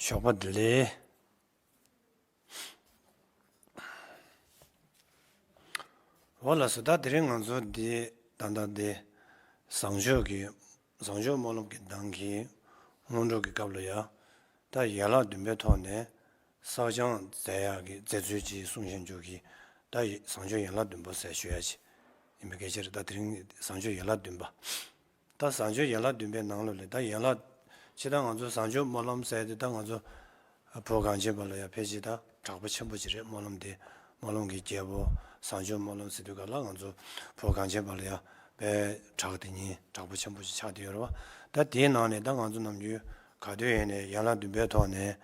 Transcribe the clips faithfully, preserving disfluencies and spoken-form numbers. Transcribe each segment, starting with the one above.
ཞོགས་པ་བདེ་ལེགས། འོ་ལགས་སོ། ད་དེ་རིང་ང་ཚོ་འདི་ད་ལྟ་འདི་བཟང་སྤྱོད་ཀྱི་བཟང་སྤྱོད་སྨོན་ལམ་གྱི་གདངས་ཀྱི་སྔོན་འགྲོ་གི་སྐབས་ལ་ཡ། ད་ཡན་ལག་བདུན་པའི་ཐོག་ནས་བསགས་སྦྱང་མཛད་ཡག་གི་མཛད་ཚུལ་ཅིག་གསུང་བཞིན་འཇུག་གི། ད་བཟང་སྤྱོད་ཡན་ལག་བདུན་པ་ཟེར་ཞུ་ཡ་ཅིག་ཡིན་པའི་སྐད་ཆ་རེད། ད་དེ་རིང་བཟང་སྤྱོད་ཡན་ལག་བདུན་པ། ད་བཟང་སྤྱོད་ཡན་ལག་བདུན་པའི་ནང་ལོགས་ལས་ད་ཡན་ལག་ཅི་ད་ང་ཚོ་བཟང་སྤྱོད་སྨོན་ལམ་ཟེར་དེ་ད་ང་ཚོ་བོད་གངས་ཅན་པ་ལ་ཡ་ཕལ་ཆེར་ད་གྲགས་པ་ཆེན་པོ་ཅིག་རེད། སྨོན་ལམ་དེ་སྨོན་ལམ་གྱི་རྒྱལ་པོ་བཟང་སྤྱོད་སྨོན་ལམ་ཟེར་དུས་ག་ལ་ང་ཚོ་བོད་གངས་ཅན་པ་ལ་ཡ་དཔེ་གྲགས་དེ་ཉིད་གྲགས་པ་ཆེན་པོ་ཅིག་ཆགས་བསྡད་ཡོད་རེད་བ། ད་དེའི་ནང་ནས་ད་ང་ཚོ་ནམ་རྒྱུན་ག་དུས་ཡིན་ནའི་ཡན་ལག་བདུན་པའི་ཐོག་ནས་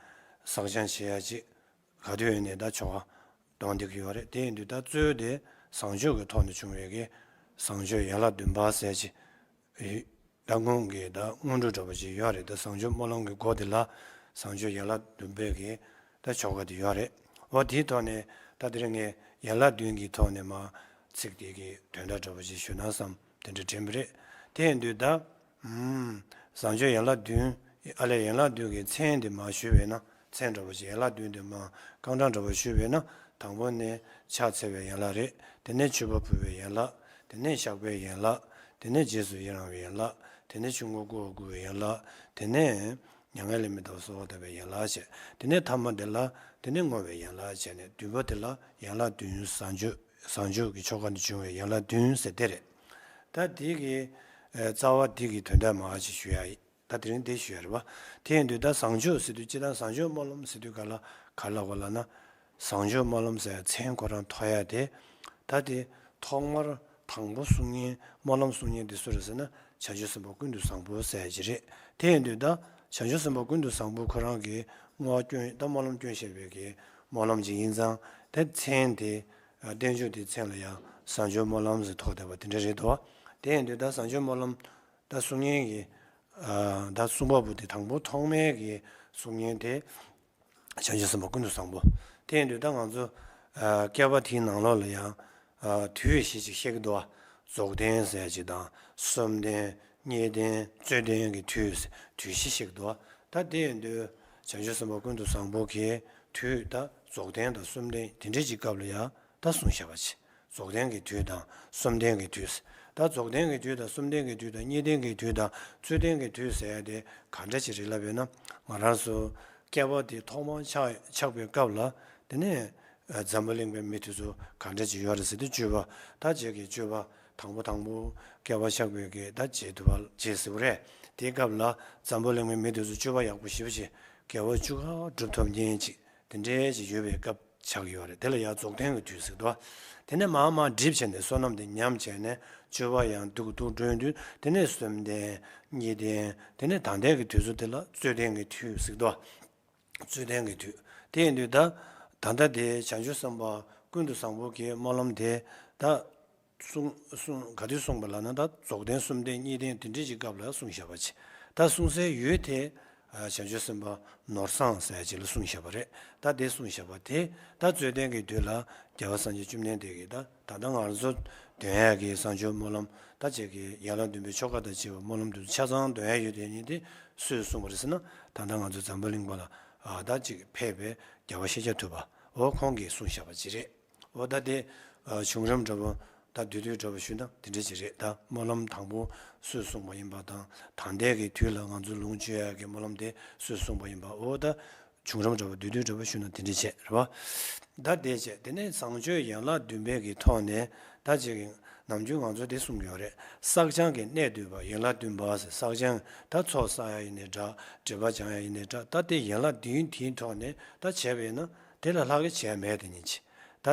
བསགས་སྦྱང་བྱེད་ཡ་ཅིག་ག་དུས་ཡིན་ནའི་ད་ཆོ་ག་གཏོང་བསྡད་ཀྱི་ཡོད་རེད། དེ་ཡིན་དུས་ད་གཙོས་དེ་བཟང་སྤྱོད་ཀྱི་ཐོག་ནས་བྱུང་བའི་གི་བཟང་སྤྱོད་ཡན་ལག་བདུན་པ་ཟེར་ཅིག་ད་སྔོན་གྱི་ད་སྔོན་འགྲོ་འདྲ་པོ་ཅིག་ཡོད་རེད། ད་བཟང་སྤྱོད་སྨོན་ལམ་གྱི་སྒོ་དེ་ལ་བཟང་སྤྱོད་ཡན་ལག་བདུན་པའི་གི་ད་ཆོ་ག་དེ་ཡོད་རེད། འོ་དེའི་ཐོག་ནས་ད་དེ་རིང་ངས་ཡན་ལག་བདུན་གྱི་ཐོག་ནས་མ་ཚིག་དེ་གི་དོན་དག་འདྲ་པོ་ཅིག་ཞུ་ན་བསམ་དེ་འདྲ་དྲན་པ་རེད། དེ་ཡིན་དུས་ད་ཨུམ། བཟང་སྤྱོད་ཡན་ལག་བདུན། ཨ་ལས་ཡན་ལག་བདུན་གྱི་མཚན་དེ་མར་ཞུས་པས་ན། མཚན་འདྲ་པོ་ཅིག་ཡན་ལག་བདུན་དེ་མར་རྐང་གྲངས་འདྲ་པོ་ཞུས་པས་ན། དང་པོ་ནི་ཕྱག་འཚལ་བའི་ཡན་ལག་རེད། དེ་ནས་མཆོད་པ་ཕུལ་བའི་ཡན་ལག་དེ་ནས་བཤགས་པའི་ཡན་ལག་དེ་ནས་རྗེས་སུ་ཡི་རང་བའི་ཡན་ལག་དེ་ནས་ཆོས་འཁོར་བསྐོར་བ་བསྐུལ་བའི་ཡན་ལག་དེ་ནས་མྱ་ངན་ལས་མི་འདའ་བར་གསོལ་བ་བཏབ་པའི་ཡན་ལག་བྱས། དེ་ནས་ཐ་མ་དེ་ལ་དེ་ནས་བསྔོ་བའི་ཡན་ལག་བྱས་ནས་བདུན་པ་དེ་ལ་ཡན་ལག་བདུན། བཟང་སྤྱོད་བཟང་སྤྱོད་ཀྱི་ཆོ་ག་ནས་བྱུང་བའི་ཡན་ལག་བདུན་ཟེར་དེ་རེད། ད་དེ་གི་ཨ་རྩ་བ་དེ་གི་དོན་དག་མར་ཅིག་ཞུ་ཡ་ཡིན། ད་དེ་རིང་དེ་ཞུ་ཡ་རེད་བ། དེ་ཡིན་དུས་ད་བཟང་སྤྱོད་ཟེར་དུས་སྤྱིར་བཏང་བཟང་སྤྱོད་སྨོན་ལམ་ཟེར་དུས་ག་ལ་ག་ལ་ག་ལ་ན། བཟང་སྤྱོད་སྨོན་ལམ་ཟེར་མཚན་ཁོ་རང་ཐོགས་ཡ་དེ། ད་དེ་ཐོག་མར་དང་པོ་གསུང་མཁན་སྨོན་ལམ་གསུང་མཁན་དེ་སུ་རེད་ཟེར་ན་བྱང་ཆུབ་སེམས་དཔའ་ཀུན་ཏུ་བཟང་པོ་ཟེར་ཡ་ཅིག་རེད། དེ་ཡིན་དུས་ད་བྱང་ཆུབ་སེམས་དཔའ་ཀུན་ཏུ་བཟང་པོ་ཁོ་རང་གི་བསྔོ་བ་སྐྱོན་ད་སྨོན་ལམ་སྐྱོན་བཤད་པའི་གི་སྨོན་ལམ་ཅིག་ཡིན་ཙང་དེ་མཚན་དེ་བསྟན་བཅོས་དེའི་མཚན་ལ་ཡང་བཟང་སྤྱོད་སྨོན་ལམ་ཟེར་ཐོགས་བསྡད་པ་དེ་འདྲ་རེད་དོ། དེ་ཡིན་དུས་ད་བཟང་སྤྱོད་སྨོན་ལམ་ད་གསུང་མཁན་གྱི་ཨ་ད་གསུང་བ་པོ་དེ་དང་པོ་ཐོག་མའི་གི་གསུང་མཁན་དེ་བྱང་ཆུབ་སེམས་དཔའ་ཀུན་ཏུ་བཟང་པོ། དེ་ཡིན་དུས་ད་ང་ཚོ་ཨ་བསྐལ་པ་དེའི་ནང་ལོགས་ལ་ཡང་ཨ་དུས་བཞི་ཅིག་བཤད་ཀྱི་འདུག་བ། རྫོགས་ལྡན་ཟེར་ཅིག་དང་གསུམ་ལྡན་གཉིས་ལྡན་རྩོད་ལྡན་གྱི་དུས་དུས་བཞི་བཤད་ཀྱི་འདུག་བ། ད་དེ་ཡིན་དུས་བྱང་ཆུབ་སེམས་དཔའ་ཀུན་ཏུ་བཟང་པོ་གི་དུས་ད་རྫོགས་ལྡན་དང་གསུམ་ལྡན་དེ་འདྲའི་ཅིག་སྐབས་ལ་ཡང་ད་གསུངས་བཞག་པ་ཅིག་རྫོགས་ལྡན་གྱི་དུས་དང་གསུམ་ལྡན་གྱི་དུས། ད་རྫོགས་ལྡན་གྱི་དུས་དང་གསུམ་ལྡན་གྱི་དུས་དང་གཉིས་ལྡན་གྱི་དུས་དང་རྩོད་ལྡན་གྱི་དུས་ཟེར་ཡ་དེ་ག་འདྲ་ཅིག་རེད་ལབ་ཡོད་ན། ང་རང་ཚོ་བསྐལ་པ་དེ་ཐོག་མར་ཆགས་ཆགས་པའི་སྐབས་ལ་དེ་ནས་ཨ་འཛམ་བུ་གླིང་པའི་མི་དེ་ཚོ་ག་འདྲ་ཅིག་ཡོད་རེད་ཟེར་དུས་སྤྱོད་པ་ད་ཅིག་གི་སྤྱོད་པ་དང་པོ་དང་པོ་བསྐལ་པ་ཆགས་པའི་གི་ད་བྱེད་ཐུབ་པ་བྱེད་ཟེར་བ་རེད། དེའི་སྐབས་ལ་འཛམ་བུ་གླིང་པའི་མི་དེ་ཚོ་སྤྱོད་པ་ཡག་པོ་ཞེ་པོ་ཅིག་དགེ་བ་བཅུ་ཁ་སྒྲུབ་ཐུབ་མཁན་ཅིག་དེ་འདྲའི་ཅིག་ཡོད་པའི་སྐབས་ཆགས་ཡོད་རེད། དེ་ལ་ཡང་རྫོགས་ལྡན་གྱི་དུས་ཟེར་འདུག་དེ་ནས་མར་མར་འགྲིབ་བྱས་ནས་བསོད་ནམས་དེ་ཉམས་བྱས་ནས་སྤྱོད་པ་ཡང་སྡུག་སྡུག་འགྲོ་དུས་དེ་ནས་གསུམ་ལྡན་གཉིས་ལྡན་དེ་ནས་ད་ལྟའི་གི་དུས་ཚོད་དེ་ལ་རྩོད་ལྡན་གྱི་དུས་ཟེར་འདུག་རྩོད་ལྡན་གྱི་དུས། དེ་ཡིན་དུས་ད་ད་ལྟ་དེ་བྱང་ཆུབ་སེམས་དཔའ་ཀུན་ཏུ་བཟང་པོ་གི་སྨོན་ལམ་དེ་ད། གསུང་གསུང་ག་དུས་གསུངས་པ་ལབ་ན་ད་རྫོགས་ལྡན་གསུམ་ལྡན་གཉིས་ལྡན་དེ་འདྲའི་ཅིག་སྐབས་ལ་གསུངས་བཞག་པ་ཅིག་ད་གསུང་སའི་ཡུལ་དེ་ཨ་བྱང་ཆུབ་སེམས་དཔའ་ནོར་བཟང་ཟེར་ཡ་ཅིག་ལ་གསུངས་བཞག་པ་རེད། ད་དེ་གསུངས་བཞག་པ་དེ་ད་རྩོད་ལྡན་གྱི་དུས་ལ་རྒྱལ་བ་སངས་རྒྱས་བཅོམ་ལྡན་འདས་ཀྱིས་ད་ད་ལྟ་ང་རང་ཚོ་འདོན་ཡ་གི་བཟང་སྤྱོད་སྨོན་ལམ་ད་ཅིག་གི་ཡན་ལག་བདུན་པའི་ཆོ་ག་དང་བཅས་པ་སྨོན་ལམ་དེ་ཚོ་ཆ་ཚང་འདོན་ཡ་ཡོད་དེ་ཉིད་དེ་སུས་གསུངས་པ་རེད་ཟེར་ན་ད་ལྟ་ང་ཚོ་འཛམ་བུ་གླིང་པ་ལ་ཨ་ད་ཅིག་ཕེབས་པའི་རྒྱལ་བ་ཤཱཀྱ་ཐུབ་པ་འོ་ཁོང་གིས་གསུངས་བཞག་པ་ཅིག་རེད། འོ་ད་དེ་ཨ་བྱུང་རིམ་འདྲ་པོ་ད་བསྡུས་བསྡུས་འདྲ་པོ་ཞུས་ན་དེ་འདྲ་ཅིག་རེད། ད་སྨོན་ལམ་དང་པོ་སུས་གསུངས་པ་ཡིན་པ་དང་ད་ལྟའི་གི་དུས་ལ་ང་ཚོ་ལོངས་སྤྱོད་ཡག་གི་སྨོན་ལམ་དེ་སུས་གསུངས་པ་ཡིན་པ་འོ་ད་བྱུང་རིམ་འདྲ་པོ་བསྡུས་བསྡུས་འདྲ་པོ་ཞུས་ན་དེ་འདྲ་བྱས་རེད་བ། ད་དེ་བྱས་དེ་ནས་བཟང་སྤྱོད་ཡན་ལག་བདུན་པའི་གི་ཐོག་ནས་ད་ཅིག་གི་ནམ་རྒྱུན་ང་ཚོ་དེ་གསུང་གི་ཡོད་རེད། བསགས་སྦྱང་གི་གནད་བསྡུས་པ་ཡན་ལག་བདུན་པ་ཟེར་བསགས་སྦྱང་ད་ཚོགས་བསགས་ཡ་ཡིན་ནའི་འདྲ་སྒྲིབ་པ་སྦྱང་ཡ་ཡིན་ནའི་འདྲ་ད་དེ་ཡན་ལག་བདུན་དེའི་ཐོག་ནས་ད་བྱས་པ་ཡིན་ན་དེ་ལས་ལྷག་གི་བྱས་མེད་དེ་ཉིད་ཅིག་ད་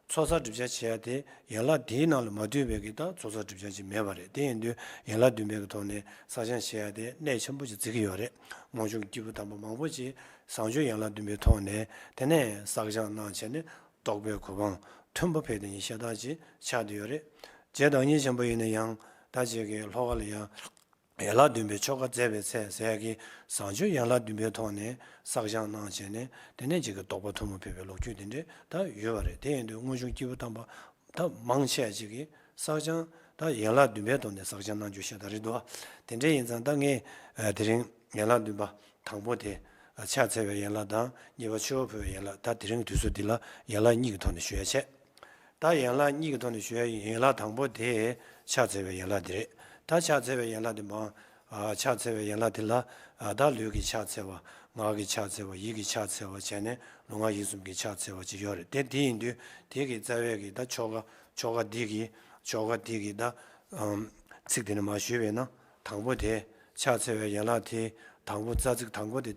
ཚོགས་བསགས་སྒྲིབ་སྦྱང་བྱེད་ཡ་དེ་ཡན་ལག་དེའི་ནང་ལ་མ་འདུས་པའི་གི་ད་ཚོགས་བསགས་སྒྲིབ་སྦྱང་ཅིག་མེད་པ་རེད། དེ་ཡིན་དུས་ཡན་ལག་བདུན་པའི་གི་ཐོག་ནས་བསགས་སྦྱང་བྱེད་ཡ་དེ་གནད་ཆེན་པོ་ཅིག་བརྩི་གི་ཡོད་རེད། སྔོན་བྱུང་གི་སྐྱེས་བུ་དམ་པ་མང་པོ་ཅིག་བཟང་སྤྱོད་ཡན་ལག་བདུན་པའི་ཐོག་ནས་དེ་ནས་བསགས་སྦྱང་གནང་བྱས་ནས་རྟོགས་པའི་གོ་འཕང་མཐོན་པོ་ཕེབས་དེ་ཉིད་ཤ་སྟག་ཅིག་ཆགས་བསྡད་ཡོད་རེད། རྗེ་བདག་ཉིད་ཆེན་པོ་ཡིན་ན་ཡང་ད་ཅིག་གི་ལྷོ་ཁ་ལ་ཡང་ཡན་ལག་བདུན་པའི་ཆོ་ག་མཛད་པའི་ཚེ་ཟེར་ཡ་གི་བཟང་སྤྱོད་ཡན་ལག་བདུན་པའི་ཐོག་ནས་བསགས་སྦྱང་གནང་བྱས་ནས་དེ་ནས་ཅིག་གི་རྟོགས་པ་མཐོན་པོ་ཕེབས་པའི་ལོ་རྒྱུས་དེ་འདྲས་ད་ཡོད་པ་རེད། དེ་ཡིན་དུས་སྔོན་བྱུང་སྐྱེས་བུ་དམ་པ་ད་མང་ཆེ་ཅིག་གིས་བསགས་སྦྱང་ད་ཡན་ལག་བདུན་པའི་ཐོག་ནས་བསགས་སྦྱང་གནང་རྒྱུ་ཤ་སྟག་རེད་འདུག་དེ་འདྲས་ཡིན་ཙང་ད་ངས་ཨ་དེ་རིང་ཡན་ལག་བདུན་པ་དང་པོ་དེ་ ཕྱག་འཚལ་བའི་ཡན་ལག་དང་གཉིས་པ་མཆོད་པ་ཕུལ་བའི་ཡན་ལག་ད་དེ་རིང་གི་དུས་ཚོད་འདི་ལ་ཡན་ལག་གཉིས་ཀྱི་ཐོག་ནས་ཞུ་ཡ་བྱས། ད་ཡན་ལག་གཉིས་ཀྱི་ཐོག་ནས་ཞུ་ཡ་ཡན་ལག་དང་པོ་དེ་ཕྱག་འཚལ་བའི་ཡན་ལག་དེ་རེད། ད་ཕྱག་འཚལ་བའི་ཡན་ལག་དེ་མ། ཕྱག་འཚལ་བའི་ཡན་ལག་དེ་ལ་ད་ལུས་ཀྱི་ཕྱག་འཚལ་བ། ངག་གི་ཕྱག་འཚལ་བ། ཡིད་ཀྱི་ཕྱག་འཚལ་བ་བྱས་ནས་ལུས་ངག་ཡིད་གསུམ་གྱི་ཕྱག་འཚལ་བ་ཅིག་ཡོད་རེད་དེ། དེ་ཡིན་དུས་དེ་གི་རྩ་བའི་གི་ད་ཆོ་ག་ཆོ་ག་འདི་གི་ཆོ་ག་འདི་གི་ད་ཚིག་དེ་ནས་མ་ཞུས་པས་ན། དང་པོ་དེ་ཕྱག་འཚལ་བའི་ཡན་ལག་དེ་དང་པོ་རྩ་ཚིག་དང་པོ་དེ་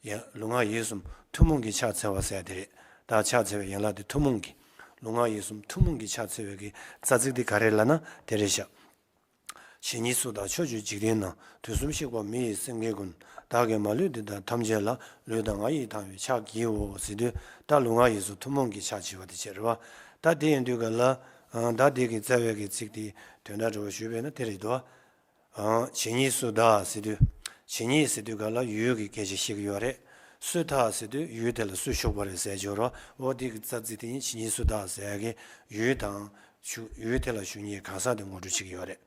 ཡ་ལུས་ངག་ཡིད་གསུམ་ཐུན་མོང་གི་ཕྱག་འཚལ་བ་ཟེར་དེ་རེད། ད་ཕྱག་འཚལ་བའི་ཡན་ལག་དེ་ཐུན་མོང་གི་ལུས་ངག་ཡིད་གསུམ་ཐུན་མོང་གི་ཕྱག་འཚལ་བའི་གི་རྩ་ཚིག་དེ་ག་རེ་ལབ་ན་དེ་རེད་ཤག་ཇི་སྙེད་སུ་དག་ཕྱོགས་བཅུའི་འཇིག་རྟེན་ན། དུས་གསུམ་གཤེགས་པ་མི་ཡི་སེང་གེ་ཀུན། བདག་གིས་མ་ལུས་འདི་དག་ཐམས་ཅད་ལ། ལུས་དང་ངག་ཡིད་དང་བའི་ཕྱག་བགྱིའོ་ཟེར་དུས་ད་ལུས་ངག་ཡིད་གསུམ་ཐུན་མོང་གི་ཕྱག་བགྱི་བ་དེ་བྱེད་རེད་བ། ད་དེ་ཡིན་དུས་ག་ལ་ད་དེ་གི་རྩ་བའི་གི་ཚིག་དེ་དོན་དག་འདྲ་བ་ཞུས་པས་ན་དེ་རེད་དོ། ཇི་སྙེད་སུ་དག་ཟེར་དུས། ཇི་སྙེད་ཟེར་དུས་ག་ལ་ཡུལ་གྱི་སྐད་ཆ་བཤད་ཀྱི་ཡོད་རེད། སུ་དག་ཟེར་དུས་ཡུལ་དེ་ལ་སུ་བཞུགས་པ་རེད་ཟེར་གྱི་ཡོད་རེད། འོ་དེ་གི་རྩ་ཚིག་དེ་ཉིད་ཇི་སྙེད་སུ་དག་ཟེར་ཡ་གི་ཡུལ་དང་བཞུགས་ཡུལ་དེ་ལ་བཞུགས་མཁན་གང་ཟག་དེ་ངོ་སྤྲོད་བྱེད་ཀྱི་ཡོད་རེད།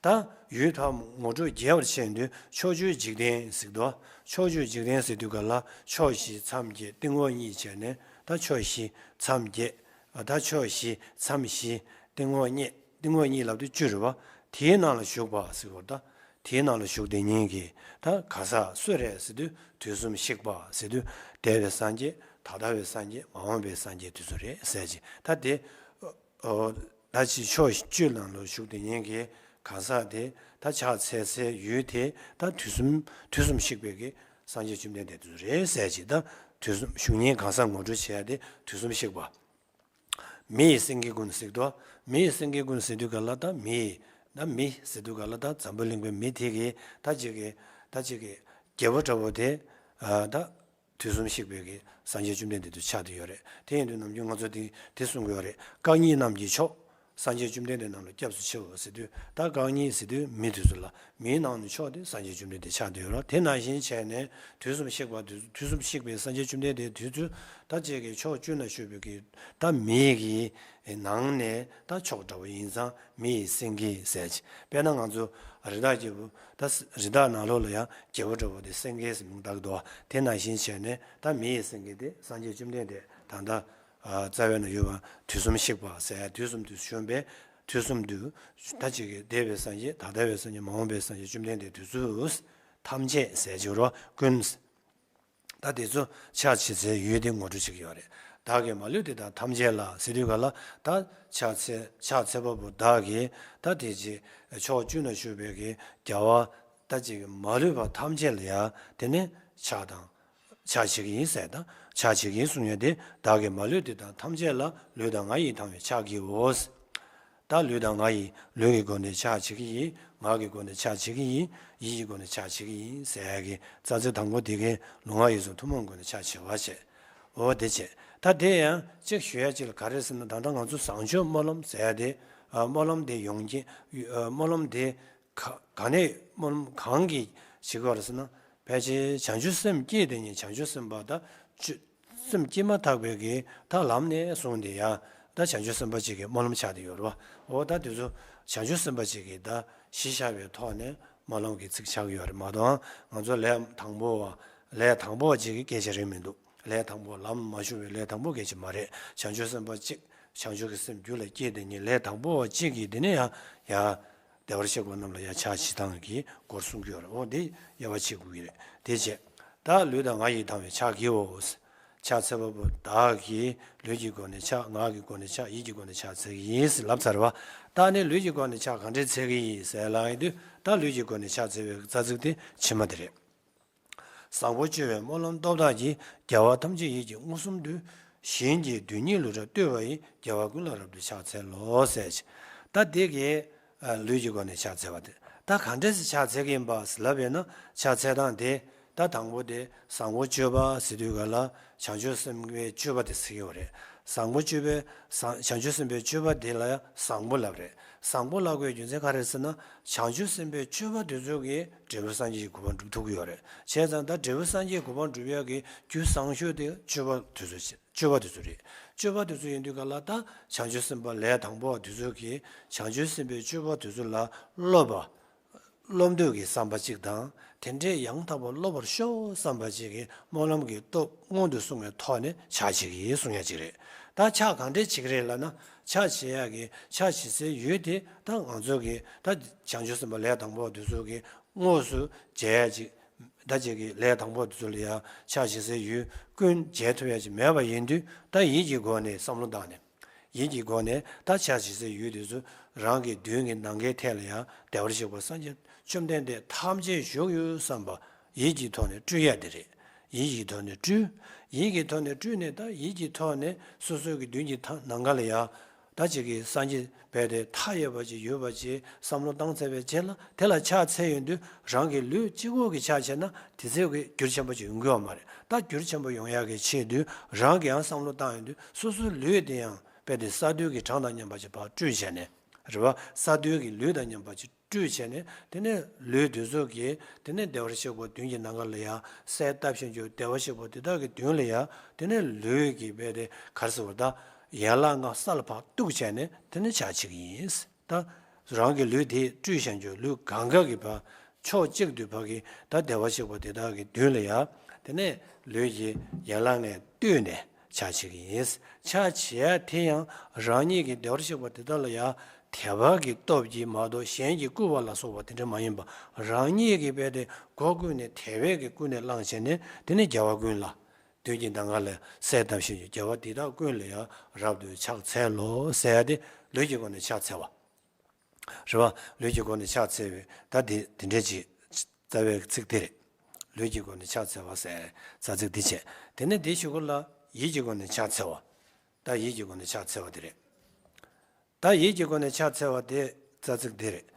ད་ཡུལ་དག་ངོ་སྤྲོད་རྒྱས་པར་བཤད་དུས་ཕྱོགས་བཅུའི་འཇིག་རྟེན་ཟེར་དུས། ཕྱོགས་བཅུའི་འཇིག་རྟེན་ཟེར་དུས་ག་ལ་ཕྱོགས་བཞི་མཚམས་བརྒྱད་སྟེང་འོག་གཉིས་བྱས་ནས་ད་ཕྱོགས་བཞི་མཚམས་བརྒྱད། ད་ཕྱོགས་བཞི་མཚམས་བཞི་སྟེང་འོག་གཉིས། སྟེང་འོག་གཉིས་ལབ་དུས་བཅུ་རེད་བ། དེའི་ནང་ལ་བཞུགས་པ་ཟེར་བ་ད། དེའི་ནང་ལ་བཞུགས་དེ་ཉིད་ཀྱི་ད་ག་ས་སུ་རེད་ཟེར་དུས་དུས་གསུམ་གཤེགས་པ་ཟེར་དུས་འདས་པའི་སངས་རྒྱས་ད་ལྟ་བའི་སངས་རྒྱས་མ་འོངས་པའི་སངས་རྒྱས་དེ་ཚོ་རེད་ཟེར་གྱི་ད་དེ། ད་ཅི་ཕྱོགས་བཅུ་ནང་ལ་བཞུགས་དེ་ཉིད་ཀྱི་ག་ས་དེ་ད་ཕྱག་འཚལ་སའི་ཡུལ་དེ་ད་དུས་གསུམ་དུས་གསུམ་གཤེགས་པའི་གི་སངས་རྒྱས་བཅོམ་ལྡན་འདས་དེ་ཚོ་རེད་ཟེར་གྱི་ད་དུས་གསུམ་བཞུགས་མཁན་གང་ཟག་ངོ་སྤྲོད་བྱས་ཏེ་དུས་གསུམ་གཤེགས་པ། མི་ཡི་སེང་གེ་ཀུན་ཟེར་དུས། མི་ཡི་སེང་གེ་ཀུན་ཟེར་དུས་ག་ལ་ད་མི་ཡི་ད་མི་ཟེར་དུས་ག་ལ་ད་འཛམ་བུ་གླིང་པའི་མི་དེ་གི་ད་ཅིག་གི་ད་ཅིག་གི་རྒྱལ་པོ་འདྲ་བོ་དེ་ད་དུས་གསུམ་གཤེགས་པའི་གི་སངས་རྒྱས་བཅོམ་ལྡན་འདས་དུ་ཆགས་བསྡད་ཡོད་རེད། དེ་ཡིན་དུས་ནམ་རྒྱུན་ང་ཚོ་དེ་དེ་གསུང་གི་ཡོད་རེད། རྐང་གཉིས་རྣམས་ཀྱི་མཆོག་སངས་རྒྱས་བཅོམ་ལྡན་འདས་རྣམས་ལ་སྐྱབས་སུ་མཆིའོ་ཟེར་དུས་ད་རྐང་གཉིས་ཟེར་དུས་མི་དེ་ཚོ་ལ། མིའི་ནང་ནས་མཆོག་དེ་སངས་རྒྱས་བཅོམ་ལྡན་འདས་ཆགས་བསྡད་ཡོད་རེད། དེ་ནང་བཞིན་བྱས་ནས་དུས་གསུམ་གཤེགས་པ་དུས་དུས་གསུམ་གཤེགས་པའི་སངས་རྒྱས་བཅོམ་ལྡན་འདས་དུས་ཚོད་ད་ཅིག་གི་ཕྱོགས་བཅུ་ན་བཞུགས་པའི་གི་ད་མིའི་གི་ནང་ནས་ད་མཆོག་འདྲ་བོ་ཡིན་ཙང་མི་ཡི་སེང་གེ་ཟེར་གྱི། དཔེར་ན་ང་ཚོ་རི་དྭགས་རྒྱལ་པོ་ད་རི་དྭགས་ནང་ལོགས་ལ་ཡང་རྒྱལ་པོ་འདྲ་བོ་དེ་སེང་གེ་ཟེར་མིང་བཏགས་འདུག་དེ་ནང་བཞིན་བྱས་ནས་ད་མི་ཡི་སེང་གེ་དེ་སངས་རྒྱས་བཅོམ་ལྡན་འདས་ད་ལྟ་རྩ་བའི་ནང་ཡོད་པ་དུས་གསུམ་གཤེགས་པ་ཟེར་དུས་གསུམ་དུ་བྱོན་པའི་དུས་གསུམ་དུ་ད་ཅིག་གི་འདས་པའི་སངས་རྒྱས་ད་ལྟ་བའི་སངས་རྒྱས་མ་འོངས་པའི་སངས་རྒྱས་བཅོམ་ལྡན་འདས་དེ་ཚོ་ཐམས་ཅད་ཟེར་གྱི་རོ་ཀུན། ད་དེ་ཚོ་ཕྱག་ཕྱི་ཚེ་ཡུལ་དེ་ངོ་སྤྲོད་བྱེད་ཀྱི་ཡོད་རེད། བདག་གིས་མ་ལུས་དེ་དག་ཐམས་ཅད་ལ་ཟེར་དུས་ག་ལ་ད་ཕྱག་འཚལ་ཕྱག་འཚལ་བ་པོ་བདག་གིས་ད་དེ་ཅིག་ཕྱོགས་བཅུ་ན་བཞུགས་པའི་གི་རྒྱལ་བ་ད་ཅིག་མ་ལུས་པ་ཐམས་ཅད་ལ་ཡ་དེ་ནི་ཕྱག་དང་། ཕྱག་བྱེད་ཀྱི་ཡིན་ཟེར་དང་ཕྱག་བྱེད་ཀྱི་ཡིན་གསུང་ཡ་དེ་བདག་གིས་མ་ལུས་དེ་དག་ཐམས་ཅད་ལ་ལུས་དང་ངག་ཡིད་དང་བའི་ཕྱག་བགྱིའོ། ད་ལུས་དང་ངག་ཡིད་ལུས་ཀྱི་སྒོ་ནས་ཕྱག་བྱེད་ཀྱི་ཡིན། ངག་གི་སྒོ་ནས་ཕྱག་བྱེད་ཀྱི་ཡིན། ཡིད་ཀྱི་སྒོ་ནས་ཕྱག་བྱེད་ཀྱི་ཡིན་ཟེར་ཡ་གི་རྩ་ཚིག་དང་པོ་དེ་གའི་ལུས་ངག་ཡིད་གསུམ་ཐུན་མོང་སྒོ་ནས་ཕྱག་བྱེད་པ་བྱེད། འོ་དེ་བྱེད། ད་དེ་ཡང་གཅིག་ཞུ་ཡ་གཅིག་ལ་ག་རེ་ཟེར་ན་ད་ལྟ་ང་ཚོ་བཟང་སྤྱོད་སྨོན་ལམ་ཟེར་ཡ་དེ་སྨོན་ལམ་དེ་ཡོང་གི་སྨོན་ལམ་དེ། ག་ག་ནས་སྨོན་ལམ་གང་གིས་བྱེད་དགོས་རེད་ཟེར་ན། ཕལ་ཆེར་བྱང་ཆུབ་སེམས་བསྐྱེད་དེ་ཉིད་བྱང་ཆུབ་སེམས་དཔའ་ད་བཅུ་སེམས་བསྐྱེད་མ་ཐག་པའི་གི་ད་ལམ་ནས་བཟུང་སྟེ་ཡང་ད་བྱང་ཆུབ་སེམས་དཔའ་གཅིག་གི་སྨོན་ལམ་ཆགས་བསྡད་ཡོད་རེད་བ། འོ་ད་དེ་ཚོ་བྱང་ཆུབ་སེམས་དཔའ་གཅིག་གི་ད་གཞི་བཞག་པའི་ཐོག་ནས་སྨོན་ལམ་གྱི་ཚིག་ཆགས་ཀྱི་ཡོད་རེད་མ་གཏོགས་ང་ཚོ་ལས་དང་པོ་བ་ལས་དང་པོ་བ་གཅིག་གི་སྐད་ཆ་རེད་མི་འདུག་ལས་དང་པོ་ལམ་མ་ཞུགས་པའི་ལས་དང་པོ་སྐད་ཆ་མ་རེད། བྱང་ཆུབ་སེམས་དཔའ་གཅིག་བྱང་ཆུབ་ཀྱི་སེམས་རྒྱུད་ལ་སྐྱེས་དེ་ཉིད་ལས་དང་པོ་བ་གཅིག་གིས་དེ་ནས་ཡང་ཡང་། བདེ་བར་གཤེགས་པ་རྣམས་ལ་ཡང་ཕྱག་བྱེད་སྟངས་ཀྱི་སྐོར་གསུང་གི་ཡོད་རེད། འོ་འདི་དབྱེ་བ་ཕྱེ་དགོས་ཀྱི་རེད། དེ་བྱས། ད་ལུས་དང་ངག་ཡིད་དང་བའི་ཕྱག་བགྱིའོ། ཕྱག་འཚལ་བ་པོ་བདག་གིས་ལུས་ཀྱི་སྒོ་ནས་ཕྱག་ངག་གི་སྒོ་ནས་ཕྱག་ཡིད་ཀྱི་སྒོ་ནས་ཕྱག་འཚལ་གྱི་ཡིན་ཟེར་ལབ་ཚར་བ། ད་ནི་ལུས་ཀྱི་སྒོ་ནས་ཕྱག་གང་འདྲས་འཚལ་གྱི་ཡིན་ཟེར་ལབ་ཡིན་དུས་ད་ལུས་ཀྱི་སྒོ་ནས་ཕྱག་འཚལ་བའི་རྩ་ཚིག་དེ་ཕྱི་མ་དེ་རེད། བཟང་པོ་སྤྱོད་པའི་སྨོན་ལམ་སྟོབས་དག་གིས། རྒྱལ་བ་ཐམས་ཅད་ཡིད་ཀྱིས་མངོན་སུམ་དུ། གཞན་གྱི་སྡུག་ཉེས་ལུས་དག་བཏུལ་བ་ཡིས། རྒྱལ་བ་ཀུན་ལ་རབ་ཏུ་ཕྱག་འཚལ་ལོ་ཟེར། ད་དེ་གའི་ལུས་ཀྱི་སྒོ་ནས་ཕྱག་འཚལ་བ་དེ་ད་གང་འདྲས་སེ་ཕྱག་འཚལ་གྱི་ཡིན་པ་ལབ་པས་ན་ཕྱག་འཚལ་སྟངས་དེ་ད་དང་པོ་དེ་བཟང་པོ་སྤྱོད་པ་ཟེར་དུས་ག་ལ་བྱང་ཆུབ་སེམས་དཔའི་སྤྱོད་པ་དེ་ཟེར་གྱི་ཡོད་རེད། བཟང་པོ་སྤྱོད་པའི་བཟང་བྱང་ཆུབ་སེམས་དཔའི་སྤྱོད་པ་དེ་ལ་ཡང་བཟང་པོ་ལབ་རེད། བཟང་པོ་ལབ་དགོས་རྒྱུ་མཚན་ག་རེ་ཟེར་ན་བྱང་ཆུབ་སེམས་དཔའི་སྤྱོད་པ་དེ་ཚོ་གིས་འབྲས་བུ་སངས་རྒྱས་ཀྱི་གོ་འཕང་སྒྲུབ་ཐུབ་ཀྱི་ཡོད་རེད། བྱས་ཙང་ད་འབྲས་བུ་སངས་རྒྱས་ཀྱི་གོ་འཕང་སྒྲུབ་ཡག་གི་རྒྱུ་བཟང་ཤོས་དེ་སྤྱོད་པ་དེ་ཚོ་བྱེད་སྤྱོད་པ་དེ་ཚོ་རེད། སྤྱོད་པ་དེ་ཚོ་ཡིན་དུས་ག་ལ་ད་བྱང་ཆུབ་སེམས་དཔའ་ལས་དང་པོ་བ་དེ་ཚོ་གིས་བྱང་ཆུབ་སེམས་དཔའི་སྤྱོད་པ་དེ་ཚོ་ལ་སློབ་པ། སློབ་འདོད་ཀྱི་བསམ་པ་གཅིག་དང་ དེ་འདྲའི་ཡང་དག་པར་སློབ་པར་ཤོག་བསམ་པ་ཅིག་གི་སྨོན་ལམ་གྱི་སྟོབས་སྔོན་དུ་སོང་བའི་ཐོག་ནས་ཕྱག་བྱེད་ཀྱི་ཡིན་གསུང་ཡ་ཅིག་རེད། ད་ཕྱག་གང་འདྲས་བྱེད་ཀྱི་རེད་ལབ་ན། ཕྱག་བྱེད་ཡ་གི་ཕྱག་བྱེད་སའི་ཡུལ་དེ་ད་ང་ཚོ་གི་ད་བྱང་ཆུབ་སེམས་དཔའ་ལས་དང་པོ་དེ་ཚོ་གི་དངོས་སུ་མཇལ་ཡ་ཅིག་ད་ཅིག་གི་ལས་དང་པོ་དེ་ཚོ་ལ་ཡ་ཕྱག་བྱེད་སའི་ཡུལ་ཀུན་མཇལ་ཐུབ་ཡ་ཅིག་མེད་པ་ཡིན་དུས། ད་ཡིད་ཀྱི་སྒོ་ནས་བསམ་བློ་བཏང་ནས། ཡིད་ཀྱི་སྒོ་ནས་ད་ཕྱག་བྱེད་སའི་ཡུལ་དེ་ཚོ་རང་གི་མདུན་གྱི་ནམ་མཁའི་ཐད་ལ་ཡང་བདེ་བར་གཤེགས་པ་སངས་རྒྱས་བཅོམ་ལྡན་འདས་ཐམས་ཅད་བཞུགས་ཡོད་བསམ་པ་ཡིད་ཀྱི་ཐོག་ནས་སྤྲུལ་ཡ་དེ་རེད། ཡིད་ཀྱི་ཐོག་ནས་སྤྲུལ། ཡིད་ཀྱི་ཐོག་ནས་སྤྲུལ་ནས། ད་ཡིད་ཀྱི་ཐོག་ནས་སོ་སོའི་གི་མདུན་གྱི་ཐ་ནམ་མཁའ་ལ་ཡང་ད་ཅིག་གི་སངས་རྒྱས་རྦད་དེ་མཐའ་ཡས་པ་ཅིག་ཡོད་པ་ཅིག་བསམ་བློ་བཏང་ཚར་བའི་རྗེས་ལ། དེ་ལ་ཕྱག་འཚལ་ཡོང་དུས་རང་གི་ལུས་གཅིག་པོ་གི་ཕྱག་བྱས་ན་དེ་ཚོའི་གི་འགྱུར་ཆེན་པོ་ཅིག་ཡོང་གི་ཡོད་མ་རེད། ད་འགྱུར་ཆེན་པོ་ཡོང་ཡག་གི་ཆེད་དུ་རང་གིས་ཡང་བསམ་བློ་བཏང་ཡོང་དུས། སོ་སོའི་ལུས་དེ་ཡང་རྦད་དེ་ས་རྡུལ་གྱི་གྲངས་དང་མཉམ་པ་ཅིག་ཕར་སྤྲུལ་བྱས་ནས། རེད་བ། ས་རྡུལ་གྱི་ལུས་དང་མཉམ་པ་ཅིག་སྤྲུལ་བྱས་ནས། དེ་ནས་ལུས་དེ་ཚོ་གིས་དེ་ནས་བདེ་བར་གཤེགས་པ་མདུན་གྱི་ནམ་མཁའ་ལ་ཡང་གསལ་བཏབ་བཞིན་དུ། བདེ་བར་གཤེགས་པ་དེ་དག་གི་མདུན་ལ་ཡང་དེ་ནས་ལུས་ཀྱི་རྦད་དེ་ག་རེ་ཟེར་བ། ད་ཡན་ལག་ལྔ་ས་ལ་ཕར་གཏུགས་བྱས་ནས་དེ་ནས་ཕྱག་བྱེད་ཀྱི་ཡིན། ད་རང་གི་ལུས་དེ་སྤྲུལ་བཞིན་དུ། ལུས་གང་ག་གི་ཕར་ཕྱོགས་གཅིག་ཏུ་ཕ་གི་ད་བདེ་བར་གཤེགས་པ་དེ་དག་གི་མདུན་ལ་ཡང་དེ་ནས་ལུས་ཀྱི་ཡན་ལག་ལྔས་བཏུད་ནས་ཕྱག་བྱེད་ཀྱི་ཡིན། ཕྱག་བྱེད་ཡ་དེ་ཡང་རང་ཉིད་ཀྱི་བདེ་བར་གཤེགས་པ་དེ་དག་ལ་ཡང་དད་པ་གི་སྟོབས་ཀྱིས་མ་གཏོགས། གཞན་གྱིས་བསྐུལ་བ་ལ་སོགས་པ་དེ་འདྲ་མ་ཡིན་པ། རང་ཉིད་ཀྱི་རྦད་དེ་སྒོ་ཀུན་ནས་དད་པའི་གི་ཀུན་ནས་བསླངས་བྱས་ནས། དེ་ནས་རྒྱལ་བ་ཀུན་ལ། མདུན་གྱི་ནམ་མཁའ་ལ་གསལ་བཏབ་བཞིན་དུ། རྒྱལ་བ་འདི་དག་ཀུན་ལ་ཡང་རབ་ཏུ་ཕྱག་འཚལ་ལོ་ཟེར་ཡ་དེ་ལུས་ཀྱི་སྒོ་ནས་ཕྱག་འཚལ་བ། རེད་བ། ལུས་ཀྱི་སྒོ་ནས་ཕྱག་འཚལ་བའི་ད་དེ་དེ་འདྲས་ཅིག་རྩ་བའི་ཚིག་དེ་རེད། ལུས་ཀྱི་སྒོ་ནས་ཕྱག་འཚལ་བ་ཟེར་རྩ་ཚིག་འདི་བྱས། དེ་ནས་དེའི་གཞུག་གུ་ལ་ཡིད་ཀྱི་སྒོ་ནས་ཕྱག་འཚལ་བ། ད་ཡིད་ཀྱི་སྒོ་ནས་ཕྱག་འཚལ་བ་དེ་རེད། ད་ཡིད་ཀྱི་སྒོ་ནས་ཕྱག་འཚལ་བ་དེ་རྩ་ཚིག་འདི་རེད།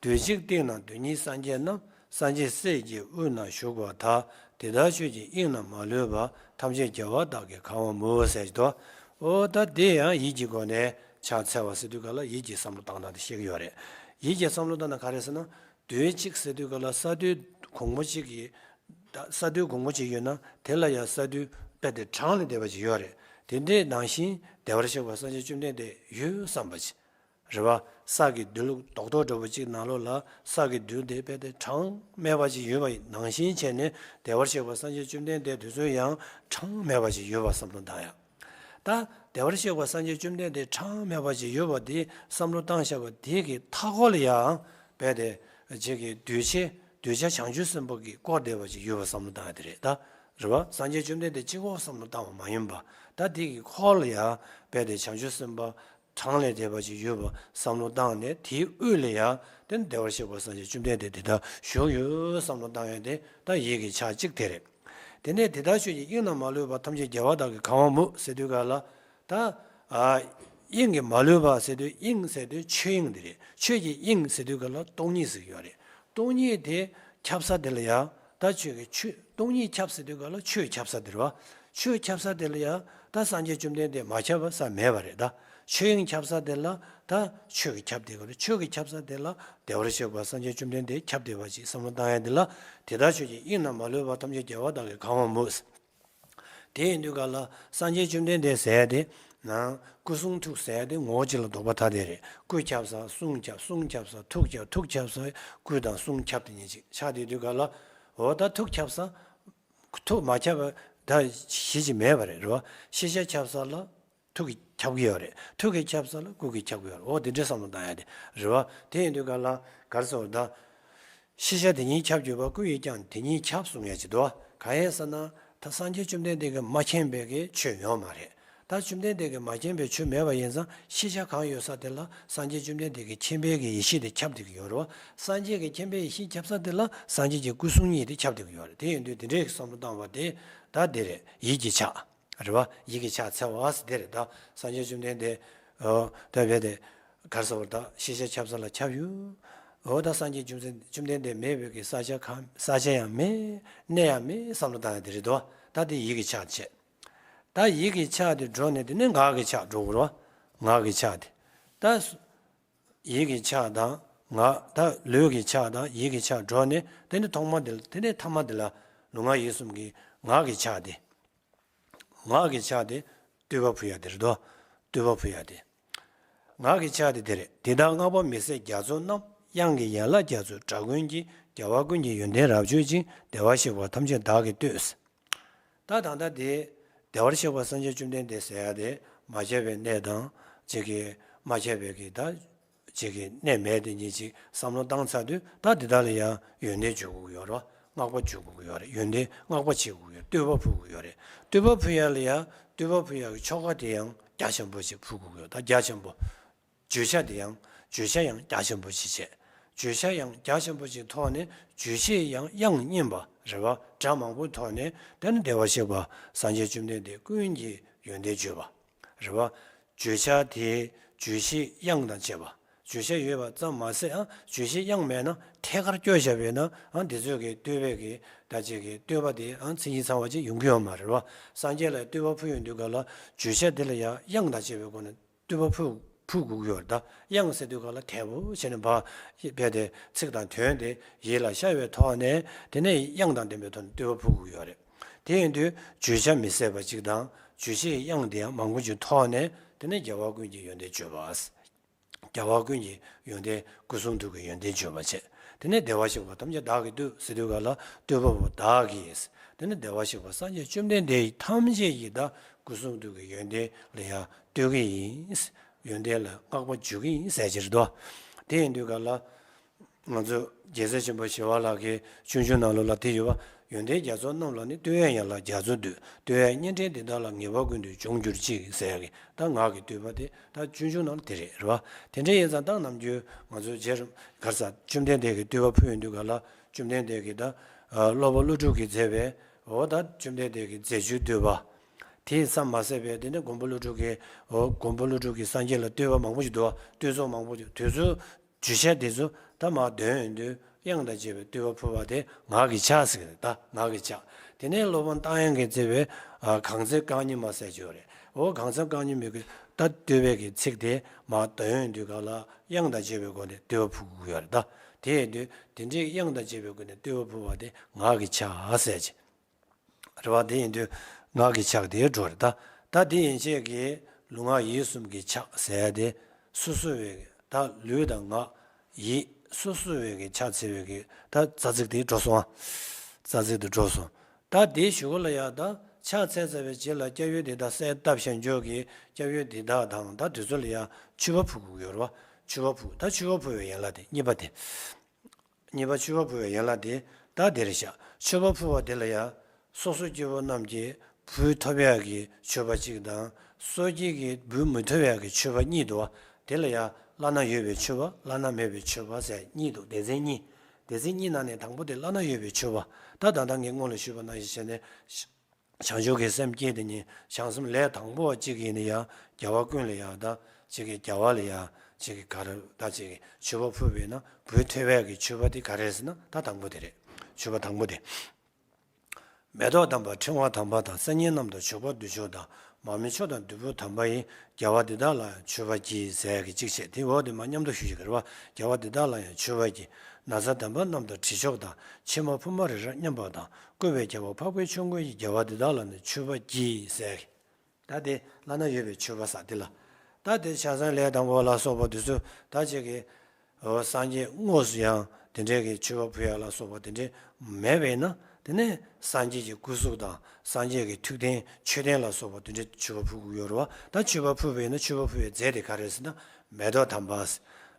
དུས་གཅིག་སྟེང་ན་དོན་གཉིས་སངས་རྒྱས་རྣམས། སངས་རྒྱས་སྲས་ཀྱི་དབུས་ན་བཞུགས་པ་དག། དེ་དག་ཆོས་ཀྱི་དབྱིངས་རྣམས་མ་ལུས་པ། ཐམས་ཅད་རྒྱལ་བ་དག་གིས་གང་བར་མོས་ཟེར་གྱི་འདུག་འོ་ད་དེ་ཡང་ཡིད་ཀྱི་སྒོ་ནས་ཕྱག་འཚལ་བ་ཟེར་དུས་ག་ལ་ཡིད་ཀྱི་བསམ་བློ་བཏང་སྟངས་དེ་བཤད་ཀྱི་ཡོད་རེད། ཡིད་ཀྱི་བསམ་བློ་བཏང་ན་ག་རེ་ཟེར་ན། དུས་གཅིག་ཟེར་དུས་ག་ལ་ས་རྡུལ་གོང་མོ་གཅིག་གི། ད་ས་རྡུལ་གོང་མོ་གཅིག་ཡོད་ན་དེ་ལ་ཡང་ས་རྡུལ་རྦད་དེ་གྲངས་ལས་འདས་པ་ཅིག་ཡོད་རེད། དེ་འདྲའི་ནང་བཞིན་བདེ་བར་གཤེགས་པ་སངས་རྒྱས་བཅོམ་ལྡན་འདས་ཡོད་བསམ་པ་ཅིག་རེད་བ། ས་གི་རྡུལ་རྡོག་རྡོག་འདྲ་པོ་གཅིག་ནང་ལོགས་ལ་ས་གི་རྡུལ་དེ་རྦད་དེ་གྲངས་མེད་པ་ཅིག་ཡོད་པ་ནང་བཞིན་བྱས་ནས། བདེ་བར་གཤེགས་པ་སངས་རྒྱས་བཅོམ་ལྡན་འདས་དེ་ཚོ་ཡང་གྲངས་མེད་པ་ཅིག་ཡོད་པ་བསམ་བློ་བཏང་ཡ། ད་བདེ་བར་གཤེགས་པ་སངས་རྒྱས་བཅོམ་ལྡན་འདས་གྲངས་མེད་པ་ཅིག་ཡོད་པ་དེ་བསམ་བློ་བཏང་བཞག་པ་དེ་གི་མཐའ་འཁོར་ལ་ཡང་རྦད་དེ་རྗེ་གི་གདུལ་བྱ་གདུལ་བྱ་བྱང་ཆུབ་སེམས་དཔའ་གིས་བསྐོར་བསྡད་པ་ཅིག་ཡོད་པ་བསམ་བློ་བཏང་ཡ་དེ་རེད་ད། རེད་བ། སངས་རྒྱས་བཅོམ་ལྡན་འདས་གཅིག་པོ་བསམ་བློ་བཏང་བ་མ་ཡིན་པ། ད་དེ་གི་འཁོར་ལ་ཡང་རྦད་དེ་བྱང་ཆུབ་སེམས་དཔའ་གྲངས་ལས་འདས་པ་ཅིག་ཡོད་པ་བསམ་བློ་བཏང་ནས། དེའི་དབུས་ལ་ཡང་དེ་བདེ་བར་གཤེགས་པ་སངས་རྒྱས་བཅོམ་ལྡན་འདས་དེ་དག་བཞུགས་ཡོད་བསམ་བློ་བཏང་ཡ་དེ་ད་ཡིད་ཀྱི་ཕྱག་གཅིག་དེ་རེད། དེ་ནས་དེ་དག་ཆོས་ཀྱི་དབྱིངས་རྣམས་མ་ལུས་པ། ཐམས་ཅད་རྒྱལ་བ་དག་གིས་གང་བར་མོས་ཟེར་དུས་ག་ལ། ད་ཨ་དབྱིངས་ཀྱི་མ་ལུས་པ་ཟེར་དུས། དབྱིངས་ཟེར་དུས་ཆོས་དབྱིངས་དེ་རེད། ཆོས་ཀྱི་དབྱིངས་ཟེར་དུས་ག་ལ་སྟོང་ཉིད་ཟེར་གྱི་ཡོད་རེད། སྟོང་ཉིད་དེ་ཁྱབ་ས་དེ་ལ་ཡང་ད་ཆོས་ཀྱི་ཆོས་སྟོང་ཉིད་ཁྱབ་ཟེར་དུས་ག་ལ་ཆོས་ཁྱབ་ས་དེ་རེད་བ། ཆོས་ཁྱབ་ས་དེ་ལ་ཡང་ད་སངས་རྒྱས་བཅོམ་ལྡན་འདས་མ་ཁྱབ་པ་ས་མེད་པ་རེད་ད། ཆོས་དབྱིངས་ཁྱབ་ས་དེ་ལ་ད་ཆོས་ཀྱིས་ཁྱབ་བསྡད་ཀྱི་རེད། ཆོས་ཀྱིས་ཁྱབ་ས་དེ་ལ་བདེ་བར་གཤེགས་པ་སངས་རྒྱས་བཅོམ་ལྡན་འདས་ཁྱབ་བསྡད་པ་ཅིག་བསམ་བློ་བཏང་ཡ་དེ་ལ། དེ་དག་ཆོས་ཀྱི་དབྱིངས་རྣམས་མ་ལུས་པ། ཐམས་ཅད་རྒྱལ་བ་དག་གིས་གང་བར་མོས། དེ་ཡིན་དུས་ག་ལ་སངས་རྒྱས་བཅོམ་ལྡན་འདས་ཟེར་ཡ་དེ་ན། སྐུ་གསུང་ཐུགས་ཟེར་ཡ་དེ་ངོ་བོ་གཅིག་ལ་ལྡོག་པ་ཐ་དད་རེད། སྐུ་ཁྱབ་ས་གསུང་ཁྱབ། གསུང་ཁྱབ་ས་ཐུགས་ཁྱབ། ཐུགས་ཁྱབ་ས་སྐུ་དང་གསུང་ཁྱབ་དེ་གཉིས་ཅིག་ཆགས་བསྡད་དུས་ག་ལ། འོ་ད་ཐུགས་ཁྱབ་ས། ཐུགས་མ་ཁྱབ་པ་ད་གཞི་ཅིག་མེད་པ་རེད། རེད་བ། ཤེས་བྱ་ཁྱབ་ས་ལ་ཐུགས་ཀྱིས་ཁྱབ་ཀྱི་ཡོད་རེད། ཐུགས་ཀྱིས་ཁྱབ་ས་ལ་སྐུ་གིས་ཁྱབ་ཀྱི་ཡོད་རེད། འོ་དེ་འདྲའི་བསམ་བློ་བཏང་ཡ་དེ་རེད་བ། དེ་ཡིན་དུས་ག་ལ་ག་རེ་ཟེར་བ་ད། ཤེས་བྱ་དེ་ཉིད་ཁྱབ་གྱུར་པ། སྐུ་ཡིས་ཀྱང་དེ་ཉིད་ཁྱབ་གསུང་ཡ་ཅིག་འདུག་བ། གང་ཡིན་ཟེར་ན། ད་སངས་རྒྱས་བཅོམ་ལྡན་འདས་ཀྱིས་མ་མཁྱེན་པའི་གི་ཆོས་ཡོད་མ་རེད། ད་བཅོམ་ལྡན་འདས་ཀྱིས་མ་མཁྱེན་པའི་ཆོས་མེད་པ་ཡིན་ཙང་། ཤེས་བྱ་གང་ཡོད་ས་དེ་ལ་སངས་རྒྱས་བཅོམ་ལྡན་འདས་ཀྱི་མཁྱེན་པའི་གི་ཡེ་ཤེས་དེ་ཁྱབ་བསྡད་ཀྱི་ཡོད་རེད་བ། སངས་རྒྱས་ཀྱི་མཁྱེན་པའི་ཡེ་ཤེས་ཁྱབ་ས་དེ་ལ་སངས་རྒྱས་ཀྱི་སྐུ་གསུང་ཉིད་དེ་ཁྱབ་བསྡད་ཀྱི་ཡོད་རེད། དེ་ཡིན་དུས་དེ་འདྲའི་བསམ་བློ་བཏང་བ་དེ་ད་དེ་རེད། ཡིད་ཀྱི་ཕྱག་རེད་བ། ཡིད་ཀྱི་ཕྱག་འཚལ་བ་ཟེར་དེ་རེད། ད་སངས་རྒྱས་བཅོམ་ལྡན་འདས་འོ་ད་རྦད་དེ་ག་རེ་ཟེར་བ། ད་ཤེས་བྱ་ཁྱབ་ས་ལ་ཁྱབ་ཡོད། འོ་ད་སངས་རྒྱས་བཅོམ་ལྡན་བཅོམ་ལྡན་འདས་མེད་པའི་གི་ས་ཆ་གང་ས་ཆ་ཡང་མེད། གནས་ཡང་མེད་བསམ་བློ་བཏང་ཡ་དེ་རེད་དོ། ད་དེ་ཡིད་ཀྱི་ཕྱག་བྱས། ད་ཡིད་ཀྱི་ཕྱག་དེ་འགྲོ་ནས་དེ་ནས་ངག་གི་ཕྱག་འགྲོ་དགོས་རེད་བ། ངག་གི་ཕྱག་དེ། ད་ཡིད་ཀྱི་ཕྱག་དང་ངག་ད་ལུས་ཀྱི་ཕྱག་དང་ཡིད་ཀྱི་ཕྱག་འགྲོ་ནས་དེ་ནས་ཐོག་མ་དེ་ལ་དེ་ནས་ཐ་མ་དེ་ལ་ལུས་ངག་ཡིད་གསུམ་གྱི་ངག་གི་ཕྱག་དེ། ངག་གི་ཕྱག་དེ་བསྟོད་པ་ཕུལ་ཡ་དེ་རེད་དོ། བསྟོད་པ་ཕུལ་ཡ་དེ། ངག་གི་ཕྱག་དེ་དེ་རེད། དེ་དག་བསྔགས་པ་མི་ཟད་རྒྱ་མཚོ་རྣམས། དབྱངས་ཀྱི་ཡན་ལག་རྒྱ་མཚོ་སྒྲ་ཀུན་གྱིས། རྒྱལ་བ་ཀུན་གྱི་ཡོན་ཏན་རབ་བརྗོད་ཅིང་། བདེ་བར་གཤེགས་པ་ཐམས་ཅད་བདག་གིས་བསྟོད། ད་ད་ལྟ་དེ་བདེ་བར་གཤེགས་པ་སངས་རྒྱས་བཅོམ་ལྡན་འདས་ཟེར་ཡ་དེ། མ་ཁྱབ་པའི་གནས་དང་། ཅིག་གི་མ་ཁྱབ་པའི་གི་ད་ཅིག་གི་གནས་མེད་དེ་ཉིད་ཅིག་བསམ་བློ་བཏང་ཚར་དུས། ད་དེ་དག་ལ་ཡང་ཡོན་ཏན་འཇོག་དགོས་ཀྱི་ཡོད་རེད་བ། བསྔགས་པ་འཇོག་དགོས་ཀྱི་ཡོད་རེད། ཡོན་ཏན་བསྔགས་པ་བྱེད་དགོས་ཀྱི་ཡོད། བསྟོད་པ་ཕུལ་དགོས་ཀྱི་ཡོད་རེད། བསྟོད་པ་ཕུལ་ཡ་ལ་ཡང་། བསྟོད་པ་ཕུལ་ཡ་གི་ཆོ་ག་དེ་ཡང་རྒྱ་ཆེན་པོ་ཞིག་ཕུལ་དགོས་ཀྱི་ཡོད། ད་རྒྱ་ཆེན་པོ། བརྗོད་བྱ་དེ་ཡང་། བརྗོད་བྱ་ཡང་རྒྱ་ཆེན་པོ་ཞིག་བྱས། བརྗོད་བྱ་ཡང་རྒྱ་ཆེན་པོ་ཞིག་ཐོག་ནས། རྗོད་བྱེད་ཡང་དབྱངས་སྙན་པ་རེད་བ། སྒྲ་མང་པོའི་ཐོག་ནས། དེ་ནི་བདེ་བར་གཤེགས་པ་སངས་རྒྱས་བཅོམ་ལྡན་འདས་ཀུན་གྱི་ཡོན་ཏན་བརྗོད་པ་རེད་བ། བརྗོད་བྱ་དེ་རྗོད་བྱེད་དབྱངས་དང་བཅས་པ། བརྗོད་བྱ་ཡོད་པ་ཙམ་མ་ཟད། ཨ། རྗོད་བྱེད་དབྱངས་མེད་ན། ཐད་ཀར་སྐྱོར་བཞག་པས་ན། ཨ། འདི་ཚོས་ཀྱི་བསྟོད་པའི་གི་ད་ཅིག་གི་བསྟོད་པ་དེ། ཨ། མཚན་ཉིད་ཚང་བ་ཅིག་ཡོང་གི་ཡོད་མ་རེད་བ། སངས་རྒྱས་ལ་བསྟོད་པ་ཕུལ་ཡོང་དུས་ག་ལ། བརྗོད་བྱ་དེ་ལ་ཡང་དབྱངས་དང་བཅས་པའི་སྒོ་ནས་བསྟོད་པ་ཕུལ་ཕུལ་དགོས་ཀྱི་ཡོད་རེད། ད་དབྱངས་ཟེར་དུས་ག་ལ། དལ་པོ་བྱས་ནས་ཕར་རྦད་དེ་ཚིག་དང་དོན་དེ་ཡིད་ལ་ཤར་བའི་ཐོག་ནས། དེ་ནས་དབྱངས་དང་ལྡན་པའི་ཐོག་ནས་བསྟོད་པ་ཕུལ་དགོས་ཀྱི་ཡོད་རེད། དེ་ཡིན་དུས་བརྗོད་བྱ་མི་ཟད་པ་ཅིག་དང་། རྗོད་བྱེད་དབྱངས་དེ་ཡང་མང་པོ་ཅིག་ཐོག་ནས། དེ་ནས་རྒྱལ་བ་ཀུན་གྱི་ཡོན་ཏན་བརྗོད་པ། རྒྱལ་བ་ཀུན་གྱི་ཡོན་ཏན། སྐུ་གསུང་ཐུགས་ཀྱི་ཡོན་ཏན་བརྗོད་པ་བྱས། དེ་ནས་བདེ་བར་གཤེགས་པ་ཐམས་ཅད་བདག་གིས་བསྟོད་ཟེར་དུས་ག་ལ། བསྟོད་པ་པོ་བདག་གིས། དེ་ནས་བདེ་བར་གཤེགས་པ་སངས་རྒྱས་བཅོམ་ལྡན་འདས་ཐམས་ཅད་ཀྱི་ད་སྐུ་གསུང་ཐུགས་ཀྱི་ཡོན་ཏན་ལ་ཡང་བསྟོད་ཀྱི་ཡིན། ཡོན་ཏན་ལ་བསྔགས་པ་འཇུག་གི་ཡིན་ཟེར་གྱི་རེད་དོ། དེ་ཡིན་དུས་ག་ལ། ང་ཚོ་རྒྱལ་སྲས་ཆེན་པོ་ཞི་བ་ལྷ་གི་སྤྱོད་འཇུག་ནང་ལོགས་ལ་དེ་ཡོད་པ། ཡོན་ཏན་རྒྱ་མཚོ་རྣམས་ལ་ནི། བསྟོད་པའི་ཡན་ལག་རྒྱ་མཚོ་འདུས། བསྟོད་པའི་སྙན་སྒྲོན་འདི་དག་ལ། ངེས་པར་ཀུན་ཏུ་འབྱུང་གྱུར་ཅིག་ཟེར་གི། ད་ངག་གི་བསྟོད་པ་དེ་ད་སྤྱོད་འཇུག་ནང་ལ་དེ་རེད། རེད་བ། དེ་འདྲ་ཡིན་ཙང་ད་ནམ་རྒྱུན་ང་ཚོ་རྗེ་རིན་གར་ས་བཅོམ་ལྡན་འདས་ཀྱི་བསྟོད་པ་ཕུལ་ཡོང་དུས་ག་ལ། བཅོམ་ལྡན་འདས་ཀྱི་ད་སློབ་པ་ཀླུ་སྒྲུབ་ཀྱིས་མཛད་པའི། འོ་ད་བཅོམ་ལྡན་འདས་ཀྱི་མཛད་སྤྱོད་བསྟོད་པ། དེ་ཙམ་མ་ཟད་པའི། དེ་ནས་མགོན་པོ་ཀླུ་སྒྲུབ་ཀྱིས། འོ་མགོན་པོ་ཀླུ་སྒྲུབ་ཀྱིས་སངས་རྒྱས་ལ་བསྟོད་པ་མང་པོ་ཞིག་འདུག་བ། བསྟོད་ཚོགས་མང་པོ་ཞིག་དེ་ཚོ། བརྗོད་བྱ་དེ་ཚོ་ད་མར་འདོན་ཡོང་དུས། དབྱངས་དང་བཅས་པའི་བསྟོད་པ་ཕུལ་བ་དེ་ངག་གི་ཕྱག་ཟེར་གི་རེད། ད་ངག་གི་ཕྱག། དེ་ནས་སློབ་དཔོན་རྟ་དབྱངས་ཀྱིས་མཛད་པའི། ཨ། གང་ཚེ་རྐང་གཉིས་མ་ཟེར་གྱི་ཡོད་རེད། འོ་གང་ཚེ་རྐང་གཉིས་མའི་གི་ད་བསྟོད་པའི་གི་ཚིག་དེ་མར་འདོན་ཡོང་དུས་ག་ལ། དབྱངས་དང་བཅས་པའི་སྒོ་ནས་བསྟོད་པ་ཕུལ་དགོས་ཀྱི་ཡོད་རེད། ད་དེ་ཡིན་དུས་དེ་འདྲའི་དབྱངས་དང་བཅས་པའི་སྒོ་ནས་བསྟོད་པ་ཕུལ་བ་དེ་ངག་གི་ཕྱག་ཟེར་གྱི། རེད་བ། དེ་ཡིན་དུས་ངག་གི་ཕྱག་དེ་འགྲོ་རེད། ད་ད་དེ་ཡན་ཆད་ཀྱི་ལུས་ངག་ཡིད་གསུམ་གྱི་ཕྱག་ཟེར་ཡ་དེ། སོ་སོ་བའི་ད་ལུས་དང་ངག་ཡིད་སོ་སོ་བའི་གི་ཕྱག་འཚལ་བའི་གི་ད་རྩ་ཚིག་དེ་འགྲོ་སོང་ཨ། རྩ་ཚིག་དེ་འགྲོ་སོང་། ད་དེའི་གཞུག་ལ་ཡ། ད་ཕྱག་འཚལ་ཚར་བའི་རྗེས་ལ་སྐྱབས་ཡུལ་དེ། ད་གསལ་བཏབ་བཞག་འཇོག་གི་སྐྱབས་ཡུལ་དེ་དག་དང་། ད་དེ་ཚོ་ལ་ཡ་མཆོད་པ་ཕུལ་དགོས་ཀྱི་ཡོད་རེད་བ། མཆོད་པ་ཕུལ། ད་མཆོད་པ་ཕུལ་བའི་ཡན་ལག་དེ་གཉིས་པ་དེ། གཉིས་པ་མཆོད་པ་ཕུལ་བའི་ཡན་ལག་དེ་ད་དེ་རེད་ཤག་མཆོད་པ་ཕུལ་བ་དེ་ལ་ཡང་སོ་སོ་སྐྱེ་བོ་རྣམས་ཀྱིས་འབུལ་ཐོབ་ཡག་གི་མཆོད་པ་གཅིག་དང་། སོ་སྐྱེ་གིས་འབུལ་མི་ཐོབ་ཡག་གི་མཆོད་པ་གཉིས་འདུག་བ། དེ་ལ་ཡང་བླ་ན་ཡོད་པའི་མཆོད་པ། བླ་ན་མེད་པའི་མཆོད་པ་ཟེར་གཉིས་འདུག་སྡེ་ཚན་གཉིས། སྡེ་ཚན་གཉིས་ནང་ནས་དང་པོ་དེ་བླ་ན་ཡོད་པའི་མཆོད་པ། ད་ད་ལྟ་ངས་སྔོན་ལ་ཞུས་པ་ནང་བཞིན་བྱས་ནས། བྱང་ཆུབ་ཀྱི་སེམས་བསྐྱེད་དེ་ཉིད་བྱང་སེམས་ལས་དང་པོ་བ་གཅིག་ཡིན་ན་ཡང་རྒྱལ་བ་ཀུན་ལ་ཡང་། ད་གཅིག་གི་རྒྱལ་བ་ལ་ཡང་གཅིག་གི་ག་རེ། ད་གཅིག་གི་མཆོད་པ་ཕུལ་བས་ན། འབུལ་ཐོབ་པའི་གི་མཆོད་པ་དེ་ག་རེ་ཟེར་ན། ད་དང་པོ་དེ་རེད། མཆོད་པ་དང་པོ་དེ། མེ་ཏོག་དམ་པ་ཕྲེང་བ་དམ་པ་དང་། སེམས་ཉིད་རྣམས་དང་བྱུག་པ་དུར་ཁྱོགས་དང་། མར་མེ་མཆོག་དང་བདུག་སྤོས་དམ་པ་ཡིས། རྒྱལ་བ་འདི་དག་ལ་ཡང་མཆོད་པར་བགྱི་ཟེར་གི་གཅིག་བྱས། དེ་འོག་དེ་མར་མཉམ་དུ་ཞུ་ཞིག་གི་རེད་བ། རྒྱལ་བ་འདི་དག་ལ་ཡང་མཆོད་པར་བགྱི། ན་བཟའ་དམ་པ་རྣམས་དང་དྲི་མཆོག་དང་། ཕྱེ་མ་ཕུར་མ་རེ་རེ་མཉམ་པ་དང་། བཀོད་པའི་རྒྱལ་པོ་འཕགས་པའི་ཆོས་མགོན་ཡིས། རྒྱལ་བ་འདི་དག་ལ་ནི་མཆོད་པར་བགྱི་ཟེར། ད་དེ་བླ་ན་ཡོད་པའི་མཆོད་པ་ཟེར་དེ་ལ། ད་དེ་ཕྱག་འཚལ་ལས་དང་པོ་ལ་སོགས་པ་དེ་ཚོ་ད་ཅིག་གི། འོ་སངས་རྒྱས་དངོས་སུ་ཡང་དེ་འདྲའི་གི་མཆོད་པ་ཕུལ་ཡག་ལ་སོགས་པ་དེ་འདྲའི་མེད་པས་ན། དེ་ནས་སངས་རྒྱས་ཀྱི་སྐུ་གཟུགས་དང་། སངས་རྒྱས་ཀྱི་ཐུགས་རྟེན་མཆོད་རྟེན་ལ་སོགས་པ་དེ་འདྲའི་མཆོད་པ་ཕུལ་དགོས་ཡོད་རེད་བ། ད་མཆོད་པ་ཕུལ་བས་ན། མཆོད་པ་ཕུལ་བའི་རྫས་དེ་ག་རེ་ཟེར་ན། མེ་ཏོག་དམ་པ།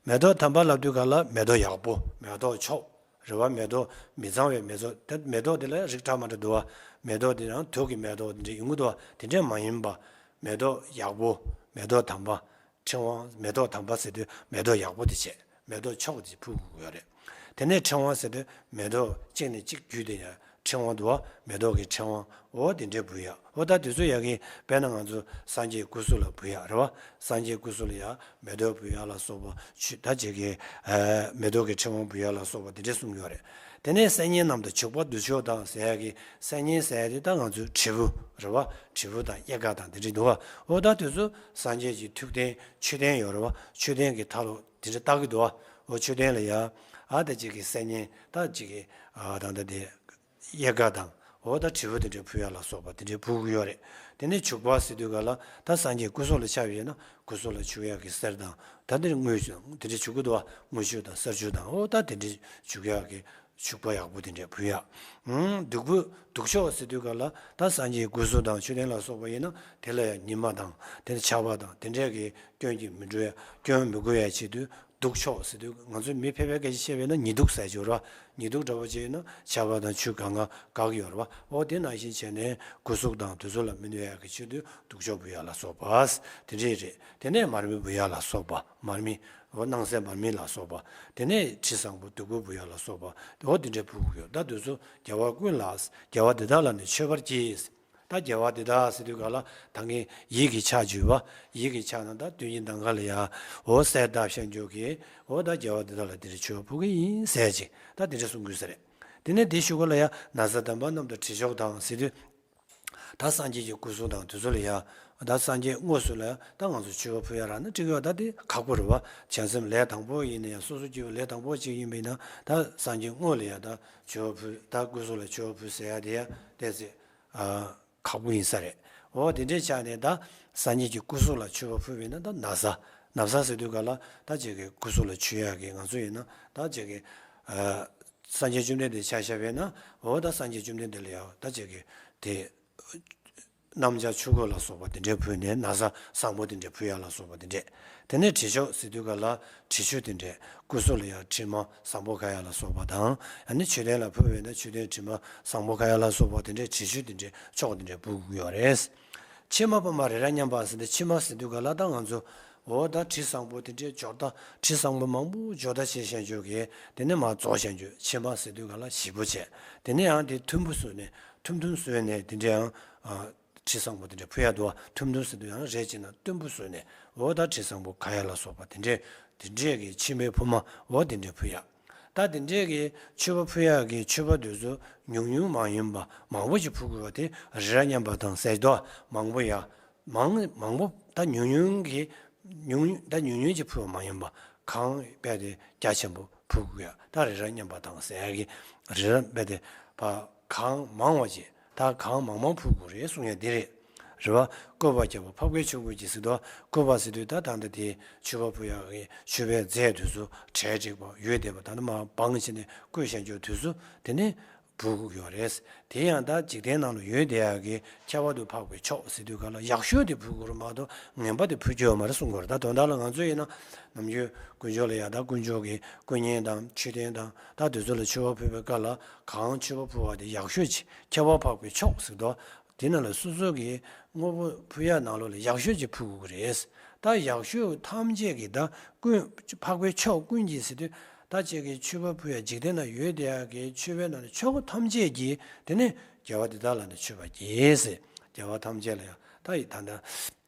མེ་ཏོག་དམ་པ་ལབ་དུས་ག་ལ་མེ་ཏོག་ཡག་པོ། མེ་ཏོག་མཆོག་རེད་བ། མེ་ཏོག་མི་གཙང་བའི་མེ་ཏོག་ད་མེ་ཏོག་དེ་ལ་རིགས་འདྲ་མི་འདྲ་འདུག་བ། མེ་ཏོག་དེ་ཡང་དུག་གི་མེ་ཏོག་དེ་འདྲ་ཡོང་གི་འདུག་བ། དེ་འདྲ་མ་ཡིན་པ། མེ་ཏོག་ཡག་པོ། མེ་ཏོག་དམ་པ། ཕྲེང་བ། མེ་ཏོག་དམ་པ་ཟེར་དུས་མེ་ཏོག་ཡག་པོ་དེ་བྱས། མེ་ཏོག་མཆོག་དེ་ཕུལ་དགོས་ཀྱི་ཡོད་རེད། དེ་ནས་ཕྲེང་བ་ཟེར་དུས་མེ་ཏོག་གཅིག་ནས་གཅིག་བརྒྱུད་དེ་ཡང་ཕྲེང་བ་འདུག་བ། མེ་ཏོག་གི་ཕྲེང་བ། འོ་དེ་འདྲའི་འབུལ་ཡག་འོ་ད་དེ་ཚོ་ཡག་གི། དཔེར་ན་ང་ཚོ་སངས་རྒྱས་སྐུ་གཟུགས་ལ་འབུལ་ཡག་རེད་བ། སངས་རྒྱས་སྐུ་གཟུགས་ལ་ཡང་མེ་ཏོག་འབུལ་ཡག་ལ་སོགས་པ་ཆུ་ད་ཅིག་གི། ཨ། མེ་ཏོག་གི་ཕྲེང་བ་འབུལ་ཡག་ལ་སོགས་པ་དེ་འདྲ་གསུངས་ཡོད་རེད། དེ་ནས་སེམས་ཉིད་རྣམས་དང་བྱུག་པ་དུར་ཁྱོགས་དང་ཟེར་ཡག་གི། སེམས་ཉིད་ཟེར་ཡག་དེ་ད་ང་ཚོའི་དྲིལ་བུ་རེད་བ། དྲིལ་བུ་དང་དབྱེ་དགའ་དང་དེ་འདྲ་འདུག་བ། འོ་ད་དེ་ཚོ་སངས་རྒྱས་ཀྱི་ཐུགས་རྟེན་མཆོད་རྟེན་ཡོད་རེད་བ། མཆོད་རྟེན་གྱི་མཐའ་ལ་དེ་འདྲ་བཏགས་ཀྱི་འདུག་བ། འོ་མཆོད་རྟེན་ལ་ཡང་། ཨ། ད་ཅིག་གི་སེམས་ཉིད་ད་ཅིག་གི། ཨ། ད་ད་དེ། དབྱེ་དགའ་དང་ འོ་ད་དྲིལ་བུ་དེ་འདྲའི་ཕུལ་ཡ་ལ་སོགས་པ་དེ་འདྲའི་ཕུལ་གྱི་ཡོད་རེད། དེ་ནས་བྱུག་པ་ཟེར་དུས་ག་ལ་ད་སངས་རྒྱས་སྐུ་གཟུགས་ལ་ཆགས་ཡོད་ན་སྐུ་གཟུགས་ལ་བྱུག་ཡ་གི་གསེར་དང་ད་དེ་དངུལ་དེ་འདྲའི་བྱུག་གི་འདུག་བ། དངུལ་ཆུ་དང་གསེར་ཆུ་དང་འོ་ད་དེ་འདྲའི་བྱུག་ཡ་གི་བྱུག་པ་ཡག་པོ་དེ་འདྲའི་ཕུལ་ཡ། ཨུམ། བདུག་སྤོས་བདུག་ཆོག་ཟེར་དུས་ག་ལ་ད་སངས་རྒྱས་སྐུ་གཟུགས་དང་མཆོད་རྟེན་ལ་སོགས་པ་ཡིན་ན་དེ་ལ་ཡང་ཉི་མ་དང་དེ་ནས་ཆར་པ་དང་དེ་འདྲའི་གི་སྐྱོན་གྱིས་མི་འགྲོ་ཡ་སྐྱོན་མི་དགོས་ཡ་ཆེད་དུ། བདུག་ཆོག་ཟེར་དུས་ང་ཚོ་མི་ཕལ་པའི་སྐད་ཆ་བཤད་པས་ན་ཉི་གདུགས་ཟེར་གྱི་ཡོད་རེད་བ། ཉི་གདུགས་འདྲ་པོ་ཅིག་ཡིན་ན་ཆར་པ་དང་ཆུ་གང་ག་འགག་གི་ཡོད་རེད་བ། འོ་དེ་ནང་བཞིན་བྱས་ནས་སྐུ་གཟུགས་དང་དེ་ཚོ་ལ་མི་གནོད་ཡག་གི་ཆེད་དུ་བདུག་ཆོག་ཕུལ་ཡག་ལ་སོགས་པ་དེ་འདྲས་རེད། དེ་ནས་མར་མེ་འབུད་ཡག་ལ་སོགས་པ་མར་མེ། འོ་སྣང་གསལ་མར་མེ་ལ་སོགས་པ། དེ་ནས་དྲི་བཟང་པོ་བདུག་སྤོས་འབུད་ཡག་ལ་སོགས་པ། འོ་དེ་འདྲས་ཕུལ་གྱི་ཡོད། ད་དེ་ཚོ་རྒྱལ་བ་ཀུན་ལ་རྒྱལ་བ་འདི་དག་ལ་ནི་མཆོད་པར་བགྱི། ད་རྒྱལ་བ་འདི་དག་ཟེར་དུས་ག་ལ་ད་ངས་ཡིད་ཀྱི་ཕྱག་བརྗོད་པ། ཡིད་ཀྱི་ཕྱག་ན་ད་དོན་གྱི་གདམས་ངག་ལ་ཡ། འོ་གསལ་བཏབ་ཤེས་འཇོག་གིས་འོ་ད་རྒྱལ་བ་འདི་དག་ལ་འདི་འདྲ་མཆོད་པ་ཕུལ་གི་ཡིན་ཟེར་ཅིག་ད་འདི་འདྲ་གསུང་དགོས་ས་རེད། དེ་ནས་འདི་ཞུ་ག་ལ་ཡ་ན་བཟའ་དམ་པ་རྣམས་དང་དྲི་མཆོག་དང་ཟེར་དུས། ད་སངས་རྒྱས་ཀྱི་སྐུ་གཟུགས་དང་དེ་ཚོ་ལ་ཡ། ད་སངས་རྒྱས་དངོས་སུ་ལ་ད་ང་ཚོ་མཆོད་པ་ཕུལ་ཡ་རག་ན་འགྲིག་གི་ཡོད། ད་དེ་ཁག་པོ་རེད་བ། བྱང་སེམས་ལས་དང་པོ་ཡིན་ན་ཡང་སོ་སོ་སྐྱེ་བོ་ལས་དང་པོ་གཅིག་ཡིན་པས་ན་ད་སངས་རྒྱས་དངོས་ལ་ཡ་ད་མཆོད་པ་ཕུལ། ད་སྐུ་གཟུགས་ལ་མཆོད་པ་ཕུལ་ཟེར་ཡ་དེ་ཡ་དེ་ཚེ། ཨ། ཁག་པོ་ཡིན་ས་རེད། འོ་དེ་འདྲའི་ཆ་ནས་ད་སངས་རྒྱས་ཀྱི་སྐུ་གཟུགས་ལ་མཆོད་པ་ཕུལ་བས་ན་ད་ན་བཟའ། ན་བཟའ་ཟེར་དུས་ག་ལ་ད་ཅིག་གི་སྐུ་གཟུགས་ལ་མཆོད་ཡག་གི་ང་ཚོ་ཡིན་ན་ད་ཅིག་གི་ཨ། སངས་རྒྱས་བཅོམ་ལྡན་འདས་ཆ་བཞག་པས་ན་འོ་ད་སངས་རྒྱས་བཅོམ་ལྡན་འདས་ལ་ཡང་ད་ཅིག་གི་དེ། སྣམ་སྦྱར་ཆུ་བོ་ལ་སོགས་པ་དེ་འདྲས་ཕུལ་ནས་ན་བཟའ་བཟང་པོ་དེ་འདྲས་ཕུལ་ཡག་ལ་སོགས་པ་དེ་འདྲས། དེ་ནས་དྲི་མཆོག་ཟེར་དུས་ག་ལ་དྲི་ཆུ་དེ་འདྲས་སྐུ་གཟུགས་ལ་ཡང་དྲི་མ་བཟང་པོ་ག་ཡག་ལ་སོགས་པ་དང་། ཨ་ནི་མཆོད་རྟེན་ལ་ཕུལ་བས་ན་མཆོད་རྟེན་དྲི་མ་བཟང་པོ་ག་ཡག་ལ་སོགས་པ་དེ་འདྲས་དྲི་ཆུ་དེ་འདྲས་མཆོག་དེ་འདྲས་ཕུལ་དགོས་ཡོད་རེད། ཕྱེ་མ་ཕ་མ་རི་རབ་མཉམ་པ་ཟེར་ཏེ་ཕྱེ་མ་ཟེར་དུས་ག་ལ་ད་ང་ཚོ་འོ་ད་དྲི་བཟང་པོ་དེ་འདྲས་སྦྱོར་ད་དྲི་བཟང་པོ་མང་པོ་སྦྱོར་ད་བྱེད་ཤེས་འཇོག་གི་དེ་ནས་མ་རྫོགས་ཤེས་འཇོག་ཕྱེ་མ་ཟེར་དུས་ག་ལ་ཞིབ་པོ་བྱས། དེ་ནས་ཡང་དེ་ཐུམ་བུ་བཟོས་ནས་ཐུམ་ཐུམ་བཟོས་ནས་དེ་འདྲས་ཡང་། དྲི་བཟང་པོ་དེ་འདྲ་ཕུལ་ཡག་འདུག་བ། ཐུམ་ཐུམ་ཟེར་དུས་ཡང་རས་ཅིག་ནང་གཏུམ་པོ་བཟོས་ནས་འོ་ད་དྲི་བཟང་པོ་ག་ཡག་ལ་སོགས་པ་དེ་འདྲས་དེ་འདྲས་ཀྱི་ཕྱེ་མའི་ཕུར་མ་འོ་དེ་འདྲས་ཕུལ་ཡག་ད་དེ་འདྲས་ཀྱི་མཆོད་པ་ཕུལ་ཡག་གི་མཆོད་པ་དེ་ཚོ་ཉུང་ཉུང་མ་ཡིན་པ་མང་པོ་ཞིག་ཕུལ་དགོས་པ་དེ་རི་རབ་མཉམ་པ་དང་ཟེར་འདུག་མང་པོ་ཡ། མང་མང་པོ་ད་ཉུང་ཉུང་གི་ཉུང་ད་ཉུང་ཉུང་ཅིག་ཕུལ་བ་མ་ཡིན་པ་གང་དཔེ་དེ་རྒྱ་ཆེན་པོ་ཕུལ་དགོས་ཡ། ད་རི་རབ་མཉམ་པ་དང་ཟེར་ཡག་གི་རི་རབ་དཔེ་དེ་ཕ་གང་མང་བ་ཅིག་ད་གང་མང་མང་ཕུལ་དགོས་རེད་གསུང་ཡ་འདི་རེད། རེད་བ། བཀོད་པ་རྒྱལ་པོ་འཕགས་པའི་མཆོག་ཀུན་གྱིས་ཟེར་དུས་བཀོད་པ་ཟེར་དུས་ད་ད་ལྟ་དེ་མཆོད་པ་ཕུལ་ཡག་གི་མཆོད་པའི་རྫས་དེ་ཚོ་གྲལ་འགྲིག་པ་ཡོད་བསྡད་པ་ད་ནི་མ་བང་བྱས་ནས་བཀོད་བཞག་རྒྱུ་དེ་ཚོ་དེ་ནི་ཕུལ་དགོས་ཡོད་རེད། དེ་ཡང་ད་འཇིག་རྟེན་ནང་ལ་ཡོད་བསྡད་ཡག་གི་ཁྱད་པར་དུ་འཕགས་པའི་མཆོག་ཟེར་དུས་ག་ལ་ཡག་ཤོས་དེ་ཕུལ་དགོས་རེད་མ་གཏོགས་ངན་པ་དེ་ཕུལ་རྒྱུ་ཡོད་མ་རེད་གསུང་དགོས་རེད། ད་དོན་དག་ལ་ང་ཚོ་ཡིན་ན་ནམ་རྒྱུན་དཀོན་མཆོག་ལ་ཡ་ད་དཀོན་མཆོག་གི་དཀོན་གཉེར་དང་མཆོད་རྟེན་དང་ད་དེ་ཚོ་ལ་མཆོད་པ་ཕུལ་བའི་སྐབས་ལ་གང་མཆོད་པ་ཕུལ་བ་དེ་ཡག་ཤོས་ཅིག་ཁྱད་པར་འཕགས་པའི་མཆོག་ཟེར་དུས། དེ་ནང་ལ་སོ་སོ་གི་དངོས་པོ་ཕུལ་ཡག་ནང་ལོགས་ལ་ཡག་ཤོས་ཅིག་ཕུལ་དགོས་ཀྱི་རེད། ད་ཡག་ཤོས་ཐམས་ཅད་ཀྱི་ད་ཀུན་འཕགས་པའི་མཆོག་ཀུན་གྱི་ཟེར་དུས་ད་ཅིག་གི་མཆོད་པ་ཕུལ་ཡག་འཇིག་རྟེན་ན་ཡོད་བསྡད་ཡག་གི་མཆོད་པའི་ནང་ལ་མཆོག་ཐམས་ཅད་ཀྱི་དེ་ནི་རྒྱལ་བ་འདི་དག་ལ་ནི་མཆོད་པར་བགྱི་ཟེར། རྒྱལ་བ་ཐམས་ཅད་ལ་ཡང་ད་ཡི་ད་ལྟ་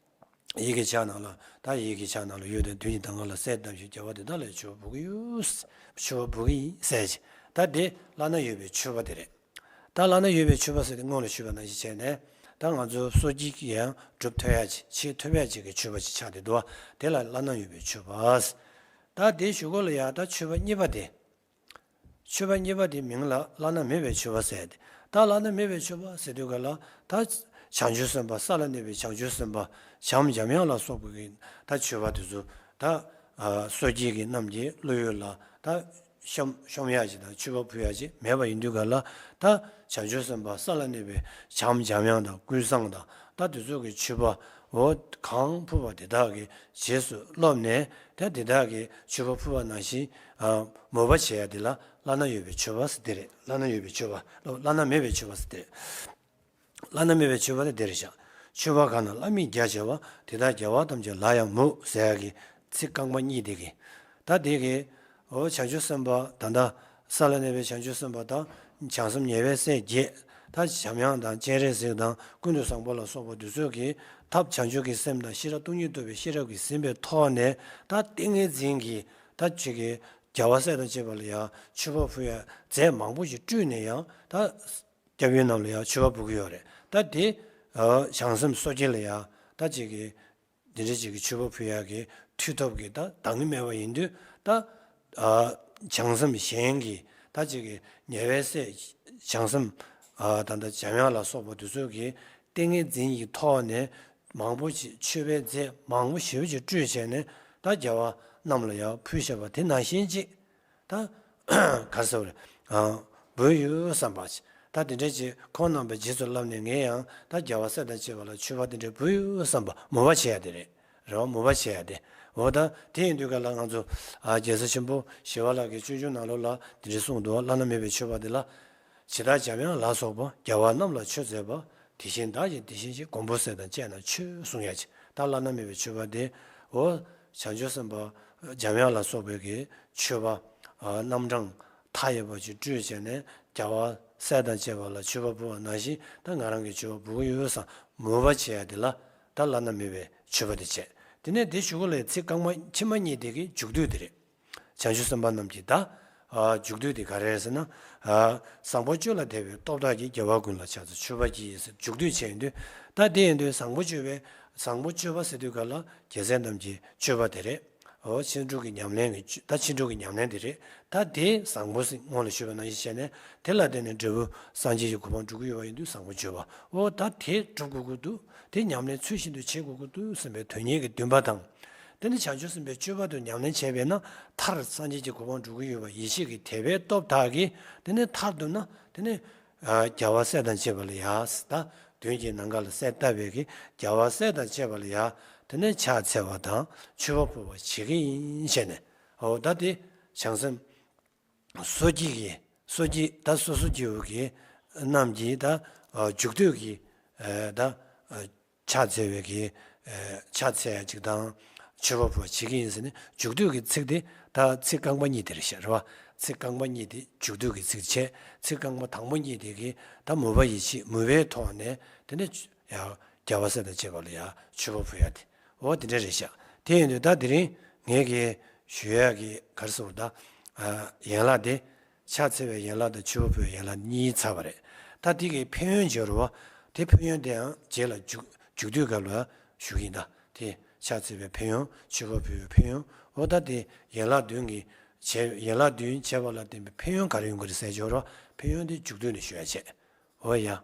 ཡི་གེ་ཆ་ནང་ལ་ད་ཡི་གེ་ཆ་ནང་ལ་ཡོད་དེ་དོན་གྱི་གདམས་ངག་ལ་གསལ་བཏབ་ཞིང་རྒྱལ་བ་འདི་དག་ལ་མཆོད་པ་འབུལ་གྱི་ཡོད། མཆོད་པ་འབུལ་གྱི་ཡིན་ཟེར་ཅིག་ད་དེ་བླ་ན་ཡོད་པའི་མཆོད་པ་དེ་རེད། ད་བླ་ན་ཡོད་པའི་མཆོད་པ་ཟེར་ཏེ་སྔོན་ལ་ཞུས་པ་ནང་བཞིན་བྱས་ནས་ད་ང་ཚོ་སོ་སྐྱེ་གིས་ཡང་སྒྲུབ་ཐུབ་ཡ་ཅིག་བྱེད་ཐུབ་ཡ་ཅིག་གི་མཆོད་པ་ཅིག་ཆགས་ཏེ་འདུག་བ། དེ་ལ་བླ་ན་ཡོད་པའི་མཆོད་པ། ད་དེའི་གཞུག་གུ་ལ་ཡང་ད་མཆོད་པ་གཉིས་པ་དེ། མཆོད་པ་གཉིས་པ་དེའི་མིང་ལ་བླ་ན་མེད་པའི་མཆོད་པ་ཟེར་ཏེ། ད་བླ་ན་མེད་པའི་མཆོད་པ་ཟེར་དུས་ག་ལ་ད་བྱང་ཆུབ་སེམས་དཔའ་ས་ལ་གནས་པའི་བྱང་ཆུབ་སེམས་དཔའ་བྱམས་འཇམ་དབྱངས་ལ་སོགས་པའི་ད་མཆོད་པ་དེ་ཚོ་ད་སོ་སྐྱེ་གི་རྣམས་ཀྱི་བློ་ཡུལ་ལ་ད། ཤོམ་ཤོམ་ཡག་ཅིག་དང་མཆོད་པ་ཕུལ་ཡག་ཅིག་མེད་པ་ཡིན་དུས་ག་ལ་ད་བྱང་ཆུབ་སེམས་དཔའ་ས་ལ་གནས་པའི་བྱམས་འཇམ་དབྱངས་དང་ཀུན་བཟང་དང་ད་དེ་ཚོ་གི་མཆོད་པ་འོ་གང་ཕུལ་བ་དེ་དག་གི་རྗེས་སུ་སློབ་ནས་ད་དེ་དག་གི་མཆོད་པ་ཕུལ་བ་ནང་བཞིན་མོས་པ་བྱེད་ཡག་དེ་ལ་བླ་ན་ཡོད་པའི་མཆོད་པ་ཟེར་དེ་རེད། བླ་ན་ཡོད་པའི་མཆོད་པ་བླ་ན་མེད་པའི་མཆོད་པ་ཟེར་དེ་རེད། བླ་ན་མེད་པའི་མཆོད་པ་ནི་འདི་རེད་བཞག་མཆོད་པ་གང་རྣམས་བླ་མེད་རྒྱ་ཆེ་བ། དེ་དག་རྒྱལ་བ་ཐམས་ཅད་ལ་ཡང་མོས་ཟེར་ཡག་གི་ཚིག་རྐང་པ་གཉིས་དེ་གི། ད་དེ་གི། འོ་བྱང་ཆུབ་སེམས་དཔའ་ད་ལྟ་ས་ལ་གནས་པའི་བྱང་ཆུབ་སེམས་དཔའ་དང་། བྱང་སེམས་ཉེ་བའི་སྲས་བརྒྱད། ད་འཇམ་དབྱངས་དང་སྤྱན་རས་གཟིགས་དང་ཀུན་ཏུ་བཟང་པོ་ལ་སོགས་པ་འདི་ཚོ་གི་ཐབས་བྱང་ཆུབ་ཀྱི་སེམས་དང་ཤེས་རབ་སྟོང་ཉིད་རྟོགས་པའི་ཤེས་རབ་ཀྱིས་ཟིན་པའི་ཐོག་ནས་ད་ཏིང་ངེ་འཛིན་གྱི་ད་ཅིག་གི་རྒྱལ་བ་སྲས་དང་བཅས་པ་ལ་ཡང་མཆོད་པ་ཕུལ་ཡག་རྫས་མང་པོ་ཞིག་སྤྲུལ་ནས་ཡང་ད། སྐྱབས་ཡུལ་རྣམས་ལ་ཡང་མཆོད་པ་འབུལ་གྱི་ཡོད་རེད། ད་དེ་བྱང་སེམས་སོ་སྐྱེ་ལ་ཡང་ད་ཅིག་གི་འདི་འདྲ་ཅིག་གི་མཆོད་པ་ཕུལ་ཡག་གི་མཐུ་སྟོབས་ཀྱིས་ད་འདང་གི་མེད་པ་ཡིན་དུས་ད་བྱང་སེམས་གཞན་གྱི་ད་ཅིག་གི་ཉེ་བའི་སྲས་བྱང་སེམས་ ཨ་ད་ལྟ་འཇམ་དབྱངས་ལ་སོགས་པ་དེ་ཚོ་གིས་ཏིང་ངེ་འཛིན་གྱི་ཐོག་ནས་མང་པོ་ཅིག་མཆོད་པའི་རྫས་མང་པོ་ཞེ་པོ་ཅིག་སྤྲུལ་བྱས་ནས་ད་རྒྱལ་བ་རྣམས་ལ་ཡང་ཕུལ་བཞག་པ་དེ་ནང་བཞིན་ཅིག་ད་ག་རེ་ཟེར་བ་རེད། ཨ་འབུལ་ཡོད་བསམ་པ་ཅིག་ད་དེ་འདྲ་ཅིག་ཁོང་རྣམ་པས་རྗེས་སུ་བསླབས་ནས་ངས་ཡང་ད་རྒྱལ་བ་སྲས་དང་བཅས་པ་ལ་མཆོད་པ་དེ་འདྲ་འབུལ་ཡོད་བསམ་པ་མོས་པ་བྱེད་ཡ་དེ་རེད། རེད་བ། མོས་པ་བྱེད་ཡ་དེ། འོ་ད་དེ་ཡིན་དུས་ག་ལ་ང་ཚོ་ཨ་རྒྱལ་སྲས་ཆེན་པོ་ཞི་བ་ལྷ་གིས་སྤྱོད་འཇུག་ནང་ལོགས་ལ་དེ་འདྲ་གསུངས་འདུག་བླ་ན་མེད་པའི་མཆོད་པ་འདི་ལ། ཇི་ལྟར་འཇམ་དབྱངས་ལ་སོགས་པ་རྒྱལ་བ་རྣམས་ལ་མཆོད་མཛད་པ། དེ་བཞིན་བདག་གིས་དེ་བཞིན་གཤེགས། མགོན་པོ་སྲས་དང་བཅས་རྣམས་མཆོད་གསུང་ཡ་ཅིག་ད་བླ་ན་མེད་པའི་མཆོད་པ་འདི། འོ་བྱང་ཆུབ་སེམས་དཔའ་འཇམ་དབྱངས་ལ་སོགས་པའི་གི་མཆོད་པ་ཨ་རྣམ་གྲངས་མཐའ་ཡས་པ་ཅིག་སྤྲུལ་བྱས་ནས་རྒྱལ་བ་སྲས་དང་བཅས་པ་ལ་མཆོད་པ་འབུལ་བ་ནང་བཞིན་ད་ང་རང་གིས་མཆོད་པ་འབུལ་གྱི་ཡོད་བསམ་མོས་པ་བྱེད་ཡ་འདི་ལ་ད་བླ་ན་མེད་པའི་མཆོད་པ་འདི་བྱས། དེ་ནས་དེ་གཞུག་གུ་ལ་ཚིག་རྐང་པ་ཕྱི་མ་གཉིས་དེ་གི་མཇུག་བསྡུ་དེ་རེད། བྱང་ཆུབ་སེམས་དཔའ་རྣམས་ཀྱི་ད་ཨ་མཇུག་བསྡུ་དེ་ག་རེ་རེད་ཟེར་ན། ཨ་བཟང་པོ་སྤྱོད་ལ་དད་པའི་སྟོབས་དག་གིས། རྒྱལ་བ་ཀུན་ལ་ཕྱག་འཚལ་མཆོད་པར་བགྱི། ཟེར་མཇུག་བསྡུ་བྱས་ཡོང་དུས། ད་དེ་ཡིན་དུས་བཟང་པོ་སྤྱོད་པའི་བཟང་པོ་སྤྱོད་པ་ཟེར་དུས་ག་ལ་རྒྱལ་སྲས་རྣམས་ཀྱི་སྤྱོད་པ་དེ་རེད། འོ་ཕྱིན་དྲུག་གི་ཉམས་ལེན་གྱི་ད་ཕྱིན་དྲུག་གི་ཉམས་ལེན་དེ་རེད། ད་དེ་བཟང་པོ་ཟེར་སྔོན་ལ་ཞུས་པ་ནང་བཞིན་བྱས་ནས་དེ་ལ་བརྟེན་ནས་འབྲས་བུ་སངས་རྒྱས་ཀྱི་གོ་འཕང་སྒྲུབ་ཀྱི་ཡོད་པ་ཡིན་དུས་བཟང་པོ་སྤྱོད་པ། འོ་ད་དེ་སྒྲུབ་དགོས་ཀྱི་འདུག་དེ་ཉམས་ལེན་ཚུལ་བཞིན་དུ་བྱེད་དགོས་ཀྱི་འདུག་བསམ་པའི་དོན་གཉེར་གྱི་འདུན་པ་དང་། དེ་ནི་བྱང་ཆུབ་སེམས་དཔའི་སྤྱོད་པ་དུ་ཉམས་ལེན་བྱས་པས་ན་མཐར་སངས་རྒྱས་ཀྱི་གོ་འཕང་འགྲུབ་ཀྱི་ཡོད་པ་ཡིད་ཆེས་ཀྱི་དད་པའི་སྟོབས་དག་གིས་དེ་ནི་མཐར་གཏུགས་ན་དེ་ནི་ཨ་རྒྱལ་བ་སྲས་དང་བཅས་པ་ལ་ཡ། ད་མདུན་གྱི་ནམ་མཁའ་ལ་གསལ་བཏབ་པའི་གི་རྒྱལ་བ་སྲས་དང་བཅས་པ་ལ་ཡ་དེ་ནི་ཕྱག་འཚལ་བ་དང་མཆོད་པ་ཕུལ་བ་བྱེད་ཀྱི་ཡིན་ཞེས་ནས། འོ་ད་དེ་བྱང་སེམས་སོ་སྐྱེ་གི་སོ་སྐྱེ་ད་སོ་སོ་སྐྱེ་བོ་གི་རྣམས་ཀྱིས་ད་ཨ་མཇུག་བསྡུ་གི་ཨ་ད་ཨ་ཕྱག་འཚལ་བའི་གི་ཨ་ཕྱག་འཚལ་ཡ་གཅིག་དང་མཆོད་པ་ཕུལ་བ་བྱེད་ཀྱི་ཡིན་ཟེར་ནས་མཇུག་བསྡུ་གི་ཚིག་དེ་ད་ཚིག་རྐང་པ་གཉིས་དེ་རེད་ཤག་རེད་བ། ཚིག་རྐང་པ་གཉིས་དེ་མཇུག་བསྡུ་གི་ཚིག་བྱས། ཚིག་རྐང་པ་དང་པོ་གཉིས་དེ་གི་ད་མོས་པ་ཡིད་ཆེས་མོས་པའི་ཐོག་ནས་དེ་ནས་ཡ་རྒྱལ་བ་སྲས་དང་བཅས་པ་ལ་ཡ་མཆོད་པ་ཕུལ་ཡ་དེ། འོ་དེ་འདྲ་རེད་ཤག་དེ་ཡིན་དུས་ད་དེ་རིང་ངས་གི་ཞུ་ཡ་གི་ག་རེ་ཟེར་དགོས་རེད་ད། ཨ་ཡན་ལག་དེ། ཕྱག་འཚལ་བའི་ཡན་ལག་དང་མཆོད་པ་ཕུལ་བའི་ཡན་ལག་གཉིས་ཚར་བ་རེད། ད་དེ་གི་ཕན་ཡོན་སྦྱོར་བ། དེ་ཕན་ཡོན་དེའང་རྗེས་ལ་མཇུག་མཇུག་བསྡུའི་སྐབས་ལ་ཞུ་གི་ཡིན་ད། དེ་ཕྱག་འཚལ་བའི་ཕན་ཡོན། མཆོད་པ་ཕུལ་བའི་ཕན་ཡོན། འོ་ད་དེ་ཡན་ལག་བདུན་གྱི་བྱས། ཡན་ལག་བདུན་བྱས་པ་ལ་བརྟེན་པའི་ཕན་ཡོན་ག་རེ་ཡོང་གི་རེད་ཟེར་སྦྱོར་བ། ཕན་ཡོན་དེ་མཇུག་བསྡུ་ནས་ཞུ་ཡ་བྱས། འོ་ཡ།